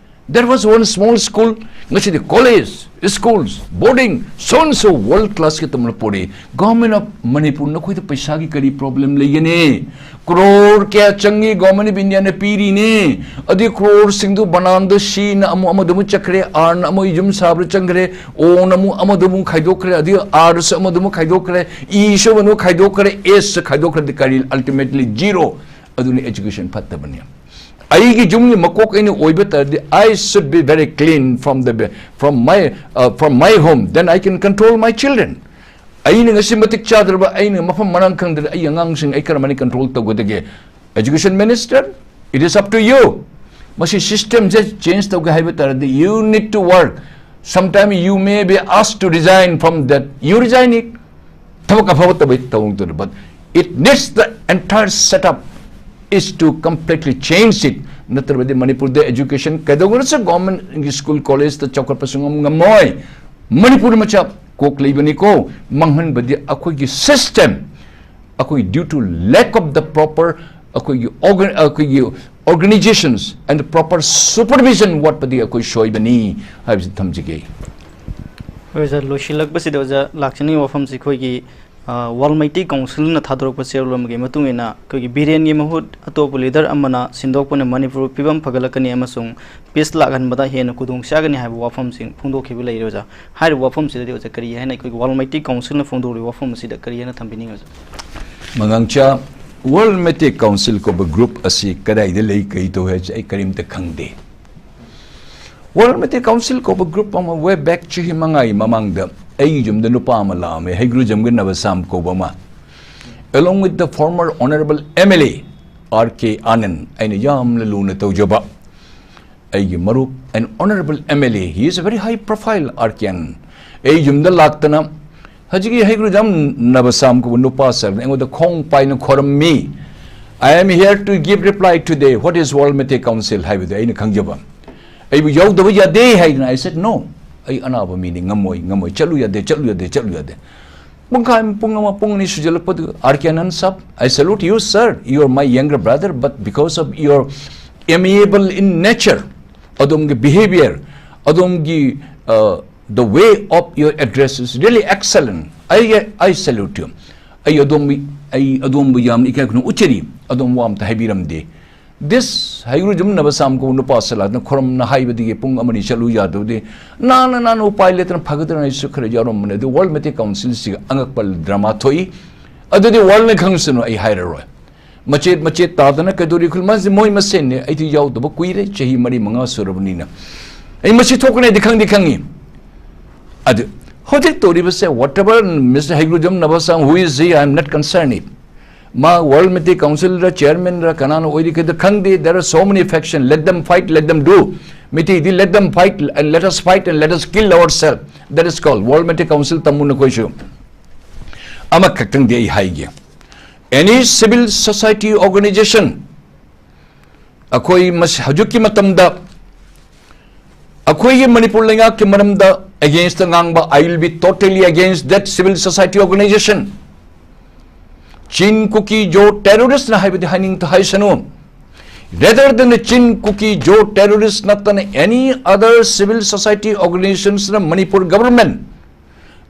There was one small school, ꯉꯁꯤꯗꯤ college, schools, boarding, so and so world class ꯀꯤ ꯇꯝꯅ ꯄꯣꯔꯛꯏ꯫ Government of Manipur ꯅꯈꯣꯏꯗ ꯄꯩꯁꯥꯒꯤ ꯀꯔꯤ problem ꯂꯩꯒꯅꯤ? Crore ꯀꯌꯥ ꯆꯪꯉꯤ Government of Indiaꯅ ꯄꯤꯔꯤꯅꯤ꯫ ꯑꯗꯨ croreꯁꯤꯡꯗꯨ ꯕꯅꯥꯟꯗ Cꯅ ꯑꯃꯨꯛ ꯑꯃꯗ ꯑꯃꯨꯛ ꯆꯠꯈ꯭ꯔꯦ, Rꯅ ꯑꯃꯨꯛ ꯌꯨꯝ ꯁꯥꯕꯗ ꯆꯪꯈ꯭ꯔꯦ, Oꯅ ꯑꯃꯨꯛ ꯑꯃꯗ ꯑꯃꯨꯛ ꯈꯥꯏꯗꯣꯛꯈ꯭ꯔꯦ, ꯑꯗꯨꯒ Rꯁꯨ ꯑꯃꯗ ꯑꯃꯨꯛ ꯈꯥꯏꯗꯣꯛꯈ꯭ꯔꯦ, Eꯁꯨ ꯑꯃꯗ ꯑꯃꯨꯛ ꯈꯥꯏꯗꯣꯛꯈ꯭ꯔꯦ, Sꯁꯨ ꯈꯥꯏꯗꯣꯛꯈ꯭ꯔꯗꯤ ꯀꯔꯤ? Ultimately zero꯫ ꯑꯗꯨꯅ education ꯐꯠꯇꯕꯅꯤ꯫ ꯑꯩꯒꯤ ꯌꯨꯝꯒꯤ ꯃꯀꯣꯛ ꯑꯩꯅ ꯑꯣꯏꯕ ꯇꯥꯔꯗꯤ, I should be very clean from the, from my, uh, from my home, then I can control my children. ꯑꯩꯅ ꯉꯁꯤ ꯃꯇꯤꯛ ꯆꯥꯗ꯭ꯔꯕ, ꯑꯩꯅ ꯃꯐꯝ ꯃꯔꯥꯡ ꯈꯪꯗ꯭ꯔꯗꯤ ꯑꯩ ꯑꯉꯥꯡꯁꯤꯡ ꯑꯩ ꯀꯔꯝꯍꯥꯏꯅ control ꯇꯧꯒꯗꯒꯦ? Education minister, it is up to you. ꯃꯁꯤ system ꯁꯦ change ꯇꯧꯒꯦ ꯍꯥꯏꯕ ꯇꯥꯔꯗꯤ, you need to work. Sometimes you may be asked to resign from that. You resign it. ꯊꯕꯛ ꯑꯐꯕ ꯇꯧꯕꯩ ꯇꯧꯗꯣꯏꯅꯤ, but it needs the entire setup is to completely change it. ꯅꯠꯇ꯭ꯔꯕꯗꯤ ꯃꯅꯤꯄꯨꯔꯗ education ꯀꯩꯗꯧꯉꯩꯗꯁꯨ government school college ꯇ ꯆꯥꯎꯈꯠꯄꯁꯨ ꯉꯝ-, ꯉꯝꯃꯣꯏ꯫ ꯃꯅꯤꯄꯨꯔ ꯃꯆꯥ ꯀꯣꯛ ꯂꯩꯕꯅꯤꯀꯣ꯫ ꯃꯥꯡꯍꯟꯕꯗꯤ ꯑꯩꯈꯣꯏꯒꯤ system, ꯑꯩꯈꯣꯏ due to lack of the proper ꯑꯩꯈꯣꯏꯒꯤ organ-, ꯑꯩꯈꯣꯏꯒꯤ organizations and the proper supervision ꯋꯥꯠꯄꯗꯤ ꯑꯩꯈꯣꯏ ꯁꯣꯏꯕꯅꯤ ꯍꯥꯏꯕꯁꯤ ꯊꯝꯖꯒꯦ꯫ ꯍꯣꯏ ꯑꯣꯖꯥ, ꯂꯣꯏꯁꯤꯜꯂꯛꯄꯁꯤꯗ ꯑꯣꯖꯥ ꯂꯥꯛꯆꯅꯤꯡꯉꯤꯕ ꯋꯥꯐꯝꯁꯤ ꯑꯩꯈꯣꯏꯒꯤ, ꯑ, World Meitei Council ꯅ ꯊꯥꯗꯣꯔꯛꯄ ꯆꯦꯔꯣꯜ ꯑꯃꯒꯤ ꯃꯇꯨꯡ ꯏꯟꯅ ꯑꯩꯈꯣꯏꯒꯤ ꯕꯤꯔꯦꯟꯒꯤ ꯃꯍꯨꯠ ꯑꯇꯣꯞꯄ leader ꯑꯃꯅ ꯁꯤꯟꯗꯣꯛꯄꯅ ꯃꯅꯤꯄꯨꯔ ꯐꯤꯕꯝ ꯐꯒꯠꯂꯛꯀꯅꯤ ꯑꯃꯁꯨꯡ peace ꯂꯥꯛꯍꯟꯕꯗ ꯍꯦꯟꯅ ꯈꯨꯗꯣꯡ ꯆꯥꯒꯅꯤ ꯍꯥꯏꯕ ꯋꯥꯐꯝꯁꯤꯡ ꯐꯣꯡꯗꯣꯛꯈꯤꯕ ꯂꯩꯔꯦ ꯑꯣꯖꯥ꯫ ꯍꯥꯏꯔꯤꯕ ꯋꯥꯐꯝꯁꯤꯗꯗꯤ ꯑꯣꯖꯥ ꯀꯔꯤ ꯍꯥꯏꯅ, ꯑꯩꯈꯣꯏꯒꯤ World Meitei Council ꯅ ꯐꯣꯡꯗꯣꯛꯂꯤꯕ ꯋꯥꯐꯝ ꯑꯁꯤꯗ ꯀꯔꯤ ꯍꯥꯏꯅ ꯊꯝꯕꯤꯅꯤꯡꯉꯤ ꯑꯣꯖꯥ? ꯃꯉꯥꯡꯆꯥ, World Meitei Council ꯀꯧꯕ group ꯑꯁꯤ ꯀꯗꯥꯏꯗ ꯂꯩ, ꯀꯔꯤ ꯇꯧꯏ ꯍꯥꯏꯕꯁꯤ ꯑꯩ ꯀꯔꯤꯝꯇ ꯈꯪꯗꯦ꯫ World Meitei Council ꯀꯧꯕ group ꯑꯃ way back ꯆꯍꯤ ꯃꯉꯥꯒꯤ ꯃꯃꯥꯡꯗ ꯑꯩꯒꯤ ꯌꯨꯝꯗ ꯅꯨꯄꯥ ꯑꯃ ꯂꯥꯛꯑꯝꯃꯦ, ꯍꯩꯒ꯭ꯔꯨꯖꯝꯒꯤ ꯅꯕꯁꯥꯝ ꯀꯧꯕ ꯑꯃ, along with the former honorable M L A R K Anand, ꯑꯩꯅ ꯌꯥꯝꯅ ꯂꯨꯅ ꯇꯧꯖꯕ ꯑꯩꯒꯤ ꯃꯔꯨꯞ and honorable M L A, he is a very high profile R K Anand꯫ ꯑꯩ ꯌꯨꯝꯗ ꯂꯥꯛꯇꯅ ꯍꯧꯖꯤꯛꯀꯤ ꯍꯩꯒ꯭ꯔꯨꯖꯝ ꯅꯕꯁꯥꯝ ꯀꯧꯕ ꯅꯨꯄꯥ ꯁꯥꯔꯅ ꯑꯩꯉꯣꯟꯗ ꯈꯣꯡ ꯄꯥꯏꯅ ꯈꯣꯔꯝꯃꯤ꯫ "I am here to give reply today. What is World Meitei Council?" ꯍꯥꯏꯕꯗꯨ ꯑꯩꯅ ꯈꯪꯖꯕ꯫ ꯑꯩꯕꯨ ꯌꯥꯎꯗꯕ ꯌꯥꯗꯦ ꯍꯥꯏꯗꯅ, I said, "No, ꯑꯩ ꯑꯅꯥꯕ ꯃꯤꯅꯤ, ꯉꯝꯃꯣꯏ, ꯉꯝꯃꯣꯏ, ꯆꯠꯂꯨ ꯌꯥꯗꯦ, ꯆꯠꯂꯨ ꯌꯥꯗꯦ, ꯆꯠꯂꯨ ꯌꯥꯗꯦ"꯫ ꯄꯨꯡꯈꯥꯏ ꯑꯃ, ꯄꯨꯡ ꯑꯃ, ꯄꯨꯡ ꯑꯅꯤ ꯁꯨꯖꯜꯂꯛꯄꯗꯨ, "R K Anand sir, I salute you, sir. You are my younger brother, but because of your amiable in nature, ꯑꯗꯣꯝꯒꯤ behavior, ꯑꯗꯣꯝꯒꯤ, uh, the way of your address is really excellent. I, I salute you." ꯑꯩ ꯑꯗꯣꯝꯕꯨ, ꯑꯩ ꯑꯗꯣꯝꯕꯨ ꯌꯥꯝꯅ ꯏꯀꯥꯏ ꯈꯨꯝꯅ ꯎꯠꯆꯔꯤ꯫ ꯑꯗꯣꯝ ꯋꯥ ꯑꯝꯇ ꯍꯥꯏꯕꯤꯔꯝꯗꯦ꯫ This ꯍꯩꯒ꯭ꯔꯨꯖꯝ ꯅꯕꯁꯥꯝ ꯀꯧꯕ ꯅꯨꯄꯥ ꯁꯂꯥꯗꯅ ꯈꯨꯔꯝꯅ ꯍꯥꯏꯕꯗꯒꯤ ꯄꯨꯡ ꯑꯃꯅꯤ ꯆꯠꯂꯨ ꯌꯥꯗꯕꯗꯤ, ꯅꯥꯅ ꯅꯥꯅ ꯎꯄꯥꯏ ꯂꯩꯇꯅ ꯐꯒꯗ꯭ꯔꯅ ꯑꯩꯁꯨ ꯈꯔ ꯌꯥꯎꯔꯝꯕꯅꯦ꯫ ꯑꯗꯨ World Meitei Council ꯁꯤꯒ ꯑꯉꯛꯄ drama ꯊꯣꯛꯏ꯫ ꯑꯗꯨꯗꯤ world ꯅ ꯈꯪꯁꯅꯨ, ꯑꯩ ꯍꯥꯏꯔꯔꯣꯏ꯫ ꯃꯆꯦꯠ ꯃꯆꯦꯠ ꯇꯥꯗꯅ ꯀꯩꯗꯧꯔꯤ ꯈꯨꯜ, ꯃꯥꯁꯦ ꯃꯣꯏ ꯃꯁꯦꯟꯅꯦ꯫ ꯑꯩꯗꯤ ꯌꯥꯎꯗꯕ ꯀꯨꯏꯔꯦ, ꯆꯍꯤ ꯃꯔꯤ ꯃꯉꯥ ꯁꯨꯔꯕꯅꯤꯅ꯫ ꯑꯩ ꯃꯁꯤ ꯊꯣꯛꯀꯅꯤ ꯍꯥꯏꯗꯤ ꯈꯪꯗꯤ ꯈꯪꯉꯤ꯫ ꯑꯗꯨ ꯍꯧꯖꯤꯛ ꯇꯧꯔꯤꯕꯁꯦ, whatever Mister ꯍꯩꯒ꯭ꯔꯨꯖꯝ ꯅꯕꯁꯥꯝ, who is he, I am not concerned it. ꯃꯥ World Meitei Council ꯔ chairman ꯔ ꯀꯅꯥꯅ ꯑꯣꯏꯔꯤꯒꯦꯗ ꯈꯪꯗꯦ. There are so many faction. Let them fight, let them do. ꯃꯤꯇꯩꯗꯤ let them fight and let us fight and let us kill ourselves. That is called World Meitei Council. ꯇꯝꯃꯨ ꯅꯈꯣꯏꯁꯨ. ꯑꯃꯈꯛꯇꯪꯗꯤ ꯑꯩ ꯍꯥꯏꯒꯦ. Any civil society organization, ꯑꯩꯈꯣꯏ ꯃꯁꯤ ꯍꯧꯖꯤꯛꯀꯤ ꯃꯇꯝꯗ ꯑꯩꯈꯣꯏꯒꯤ ꯃꯅꯤꯄꯨꯔ ꯂꯩꯉꯥꯛꯀꯤ ꯃꯔꯝꯗ against ꯉꯥꯡꯕ, I will be totally against that civil society organization. Chin Kuki Zo terrorist ꯅ ꯍꯥꯏꯕꯗꯤ ꯍꯥꯏꯅꯤꯡꯇ ꯍꯥꯏꯁꯅꯨ. Rather than the Chin Kuki Zo terrorist ꯅꯠꯇꯅ any other civil society organizations ꯅ Manipur government,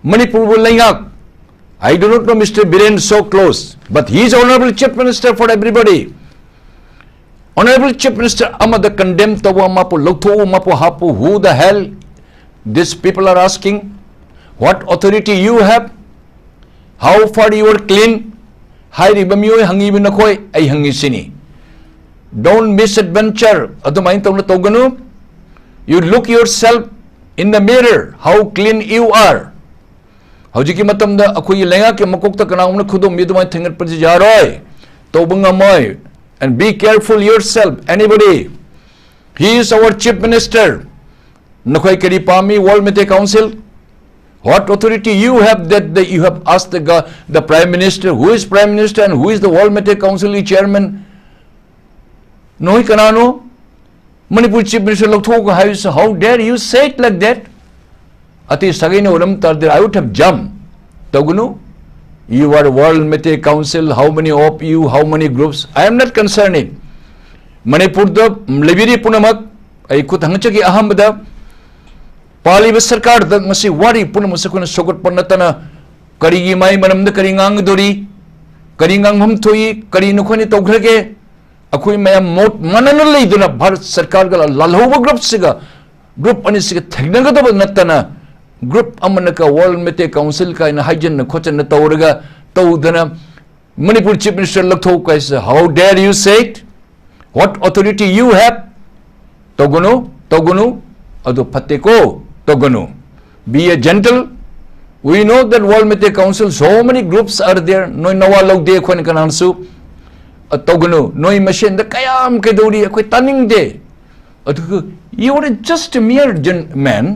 ꯃꯅꯤꯄꯨꯔꯕꯨ ꯂꯩꯉꯥꯛ, I do not know Mister Biren so close, but he is honorable chief minister for everybody. Honorable Chief Minister ꯑꯃꯗ condemn ꯇꯧꯕ, ꯃꯥꯄꯨ ꯂꯧꯊꯣꯛꯎ, ꯃꯥꯄꯨ ꯍꯥꯞꯄꯨ, who the hell, these people are asking? What authority you have? How far you are clean? ꯍꯥꯏꯔꯤꯕ ꯃꯤꯑꯣꯏ ꯍꯪꯉꯤꯕ ꯅꯈꯣꯏ, ꯑꯩ ꯍꯪꯉꯤꯁꯤꯅꯤ. Don't misadventure. ꯑꯗꯨꯃꯥꯏꯅ ꯇꯧꯅ ꯇꯧꯒꯅꯨ. You look yourself in the mirror, how clean you are. ꯍꯧꯖꯤꯛꯀꯤ ꯃꯇꯝꯗ ꯑꯩꯈꯣꯏꯒꯤ ꯂꯩꯉꯥꯛꯀꯤ ꯃꯀꯣꯛꯇ ꯀꯅꯥꯒꯨꯝꯕꯅ ꯈꯨꯗꯣꯝꯕꯤ ꯑꯗꯨꯃꯥꯏꯅ ꯊꯦꯡꯒꯠꯄꯗꯤ ꯌꯥꯔꯣꯏ, ꯇꯧꯕ ꯉꯝꯃꯣꯏ. And be careful yourself, anybody. He is our chief minister. ꯅꯈꯣꯏ ꯀꯔꯤ ꯄꯥꯝꯃꯤ? World Meitei Council? What authority you have that, that you have asked the, go- the prime minister, who is prime minister and who is the World Meitei Council chairman? ꯅꯈꯣꯏ ꯀꯅꯥꯅꯣ? Manipur chief minister ꯂꯧꯊꯣꯛꯎ ꯍꯥꯏꯕꯁꯤ, how dare you say it like that? ꯑꯇꯩ ꯁꯥꯒꯩꯅ ꯑꯣꯏꯔꯝ ꯇꯥꯔꯗꯤ, I would have jumped. ꯇꯧꯒꯅꯨ. You are World Meitei Council, how many of you, how many groups? I am not concerning. ꯃꯅꯤꯄꯨꯔꯗ ꯂꯩꯕꯤꯔꯤ ꯄꯨꯝꯅꯃꯛ, ꯑꯩ ꯈꯨꯠ ꯍꯪꯆꯒꯤ ꯑꯍꯥꯟꯕꯗ ꯄꯥꯜꯂꯤꯕ ꯁꯔꯀꯥꯔꯗ ꯉꯁꯤ ꯋꯥꯔꯤ ꯄꯨꯝꯅꯃꯛꯁꯦ ꯑꯩꯈꯣꯏꯅ ꯁꯧꯒꯠꯄ ꯅꯠꯇꯅ ꯀꯔꯤꯒꯤ ꯃꯥꯏ ꯃꯔꯝꯗ ꯀꯔꯤ ꯉꯥꯡꯒꯗꯧꯔꯤ? ꯀꯔꯤ ꯉꯥꯡꯐꯝ ꯊꯣꯛꯏ? ꯀꯔꯤ ꯅꯈꯣꯏꯅ ꯇꯧꯈ꯭ꯔꯒꯦ? ꯑꯩꯈꯣꯏ ꯃꯌꯥꯝ ꯃꯣꯠ ꯃꯥꯟꯅꯅ ꯂꯩꯗꯨꯅ ꯚꯥꯔꯠ ꯁꯔꯀꯥꯔꯒ ꯂꯥꯜꯍꯧꯕ groupꯁꯤꯒ group ꯑꯅꯤꯁꯤꯒ ꯊꯦꯡꯅꯒꯗꯕ ꯅꯠꯇꯅ, group ꯑꯃꯅꯒ World Meitei Council ꯀꯥꯏꯅ ꯍꯥꯏꯖꯟꯅ ꯈꯣꯠꯆꯟꯅ ꯇꯧꯔꯒ ꯇꯧꯗꯅ, ꯃꯅꯤꯄꯨꯔ chief minister ꯂꯧꯊꯣꯛꯎ ꯀꯥꯏꯁꯦ, how dare you say it? What authority you have? ꯇꯧꯒꯅꯨ, ꯇꯧꯒꯅꯨ, ꯑꯗꯨ ꯐꯠꯇꯦꯀꯣ, ꯇꯧꯒꯅꯨ. Be a gentle, We know that World Meteor Council, so many groups are there. ꯅꯣꯏ ꯅꯋꯥ ꯂꯧꯗꯦ ꯑꯩꯈꯣꯏꯅ ꯀꯅꯥꯅꯁꯨ꯫ ꯑ, ꯇꯧꯒꯅꯨ꯫ ꯅꯣꯏ ꯃꯁꯦꯟꯗ ꯀꯌꯥꯝ ꯀꯩꯗꯧꯔꯤ ꯑꯩꯈꯣꯏ ꯇꯥꯅꯤꯡꯗꯦ꯫ ꯑꯗꯨꯒ, you are just a mere gen-, man.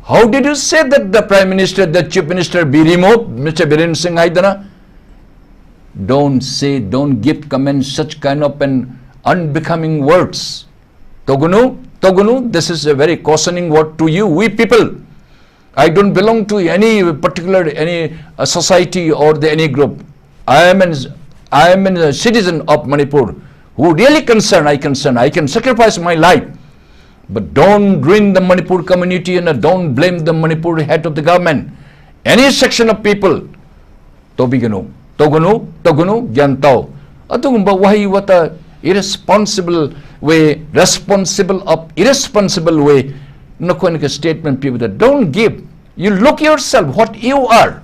How did you say that the Prime Minister, the Chief Minister be removed, Mister Biren Singh ꯍꯥꯏꯗꯅ? Don't say, don't give comment such kind of an unbecoming words. ꯇꯧꯒꯅꯨ, ꯇꯧꯒꯅꯨ. This is a very cautioning word to you, we people. I don't belong to any particular, any, uh, society or the, any group. I am an, I am a citizen of Manipur who really concern, I concern, I can sacrifice my life. But don't ruin the Manipur community and, uh, don't blame the Manipur head of the government. Any section of people, ꯇꯧꯕꯤꯒꯅꯨ, ꯇꯧꯒꯅꯨ, ꯇꯧꯒꯅꯨ, ꯒ꯭ꯌꯥꯟ ꯇꯥꯎ꯫ ꯑꯗꯨꯒꯨꯝꯕ ꯋꯥꯍꯩ ꯋꯥꯇꯥ, irresponsible way, responsible of irresponsible way, ꯅꯈꯣꯏꯅ statement ꯄꯤꯕꯗ, don't give. You look yourself what you are.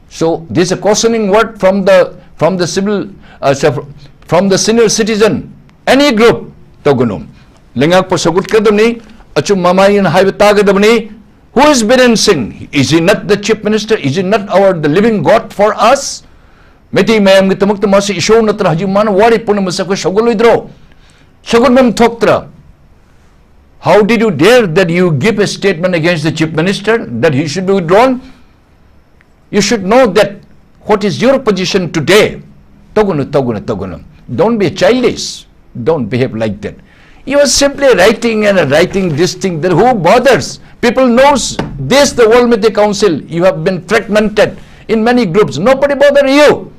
So this is a cautioning word from the, from the civil, uh, so from the senior citizen, any group, ꯇꯧꯒꯅꯨ꯫ ꯂꯩꯉꯥꯛꯄꯨ ꯁꯧꯒꯠꯀꯗꯕꯅꯤ, ꯑꯆꯨꯝꯕ ꯃꯥꯏꯅ ꯍꯥꯏꯕ ꯇꯥꯒꯗꯕꯅꯤ꯫ Who is Biren Singh? Is he not the chief minister? Is he not our, the living God for us? Meitei ꯃꯌꯥꯝꯒꯤꯗꯃꯛꯇ ꯃꯥꯁꯤ ꯏꯁꯣꯔ ꯅꯠꯇ꯭ꯔ? ꯍꯧꯖꯤꯛ ꯃꯥꯅ ꯋꯥꯔꯤ ꯄꯨꯝꯅꯃꯛꯁꯦ ꯑꯩꯈꯣꯏ ꯁꯧꯒꯠꯂꯣꯏꯗ꯭ꯔꯣ? ꯁꯧꯒꯠꯐꯝ ꯊꯣꯛꯇ꯭ꯔꯥ? How did you dare that you give a statement against the chief minister that he should be withdrawn? You should know that what is your position today. ꯇꯧꯒꯅꯨ, ꯇꯧꯒꯅꯨ, ꯇꯧꯒꯅꯨ꯫ Don't be childish. Don't behave like that. You are simply writing and writing this thing that who bothers? People knows this, the World Meteor Council. You have been fragmented in many groups. Nobody bother you.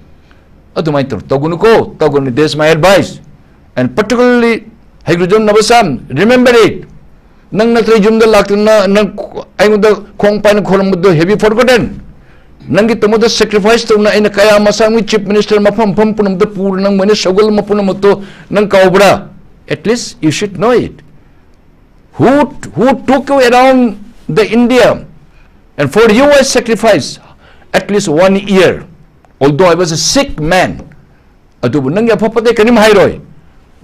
ꯑꯗꯨꯃꯥꯏꯅ ꯇꯧ, ꯇꯧꯒꯅꯨꯀꯣ, ꯇꯧꯒꯅꯨ. This is my advice. And particularly, ꯍꯩꯒ꯭ꯔꯨꯖꯝ ꯅꯕꯁꯥꯝ, remember it. ꯅꯪ ꯅꯠꯇ꯭ꯔ ꯌꯨꯝꯗ ꯂꯥꯛꯇꯨꯅ ꯅꯪ ꯑꯩꯉꯣꯟꯗ ꯈꯣꯡ ꯄꯥꯏꯅ ꯈꯣꯏꯔꯝꯕꯗꯣ, have you forgotten? ꯅꯪꯒꯤ ꯇꯃꯣꯗ sacrifice ꯇꯧꯅ ꯑꯩꯅ ꯀꯌꯥ ꯃꯁꯥꯡꯒꯤ chief minister ꯃꯐꯝ ꯃꯐꯝ ꯄꯨꯝꯅꯃꯛꯇ ꯄꯨꯔ ꯅꯪ ꯃꯣꯏꯅ ꯁꯧꯒꯠꯂꯝꯕ ꯄꯨꯝꯅꯃꯛꯇꯣ ꯅꯪ ꯀꯥꯎꯕ꯭ꯔꯥ? At least you should know it. Who, who took you around the India and for you I sacrificed at least one year, although I was a sick man. ꯑꯗꯨꯕꯨ ꯅꯪꯒꯤ ꯑꯐ ꯐꯠꯇ ꯀꯔꯤꯝ ꯍꯥꯏꯔꯣꯏ꯫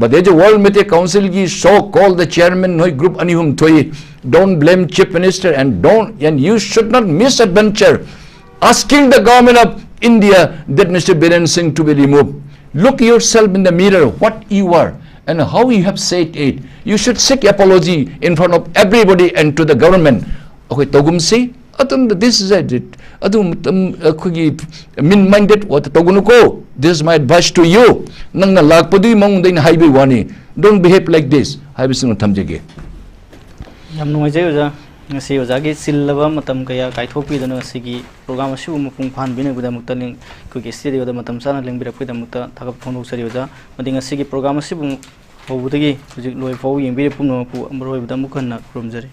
But there's a World Meteor Council ꯒꯤ so called the chairman ꯅꯣꯏ group ꯑꯅꯤ ꯑꯍꯨꯝ ꯊꯣꯛꯏ. Don't blame Chief Minister and don't, and you should not misadventure asking the government of India that Mister Biren Singh to be removed. Look yourself in the mirror, what you are and how you have said it. You should seek apology in front of everybody and to the government. ꯑꯩꯈꯣꯏ ꯇꯧꯒꯨꯝꯁꯤ. ꯑꯗꯨꯝ, this is it. ꯑꯗꯨ ꯃꯇꯝ ꯑꯩꯈꯣꯏꯒꯤ mean minded ꯋꯥ ꯇꯧꯒꯅꯨꯀꯣ. This is my advice to you. ꯅꯪꯅ ꯂꯥꯛꯄꯗꯨꯒꯤ ꯃꯑꯣꯡꯗ ꯑꯩꯅ ꯍꯥꯏꯕꯒꯤ ꯋꯥꯅꯤ. Don't behave like this ꯍꯥꯏꯕꯁꯤꯃ ꯊꯝꯖꯒꯦ. ꯌꯥꯝ ꯅꯨꯡꯉꯥꯏꯖꯩ ꯑꯣꯖꯥ, ꯉꯁꯤ ꯑꯣꯖꯥꯒꯤ ꯆꯤꯜꯂꯕ ꯃꯇꯝ ꯀꯌꯥ ꯀꯥꯏꯊꯣꯛꯄꯤꯗꯨꯅ ꯉꯁꯤꯒꯤ program ꯑꯁꯤꯕꯨ ꯃꯄꯨꯡ ꯐꯥꯍꯟꯕꯤꯅꯕꯒꯤꯗꯃꯛꯇ ꯂꯦꯡ-, ꯑꯩꯈꯣꯏꯒꯤ studioꯗ ꯃꯇꯝ ꯆꯥꯅ ꯂꯦꯡꯕꯤꯔꯛꯄꯒꯤꯗꯃꯛꯇ ꯊꯥꯒꯠꯄ ꯐꯣꯡꯗꯣꯛꯆꯔꯤ ꯑꯣꯖꯥ꯫ ꯑꯃꯗꯤ ꯉꯁꯤꯒꯤ program ꯑꯁꯤꯕꯨ ꯍꯧꯕꯗꯒꯤ ꯍꯧꯖꯤꯛ ꯂꯣꯏꯕ ꯐꯥꯎꯕ ꯌꯦꯡꯕꯤꯔꯤꯕ ꯄꯨꯝꯅꯃꯛꯄꯨ ꯑꯃꯔꯣꯏꯕꯗ ꯑꯃꯨꯛ ꯍꯟꯅ ꯈꯨꯔꯨꯝꯖꯔꯤ꯫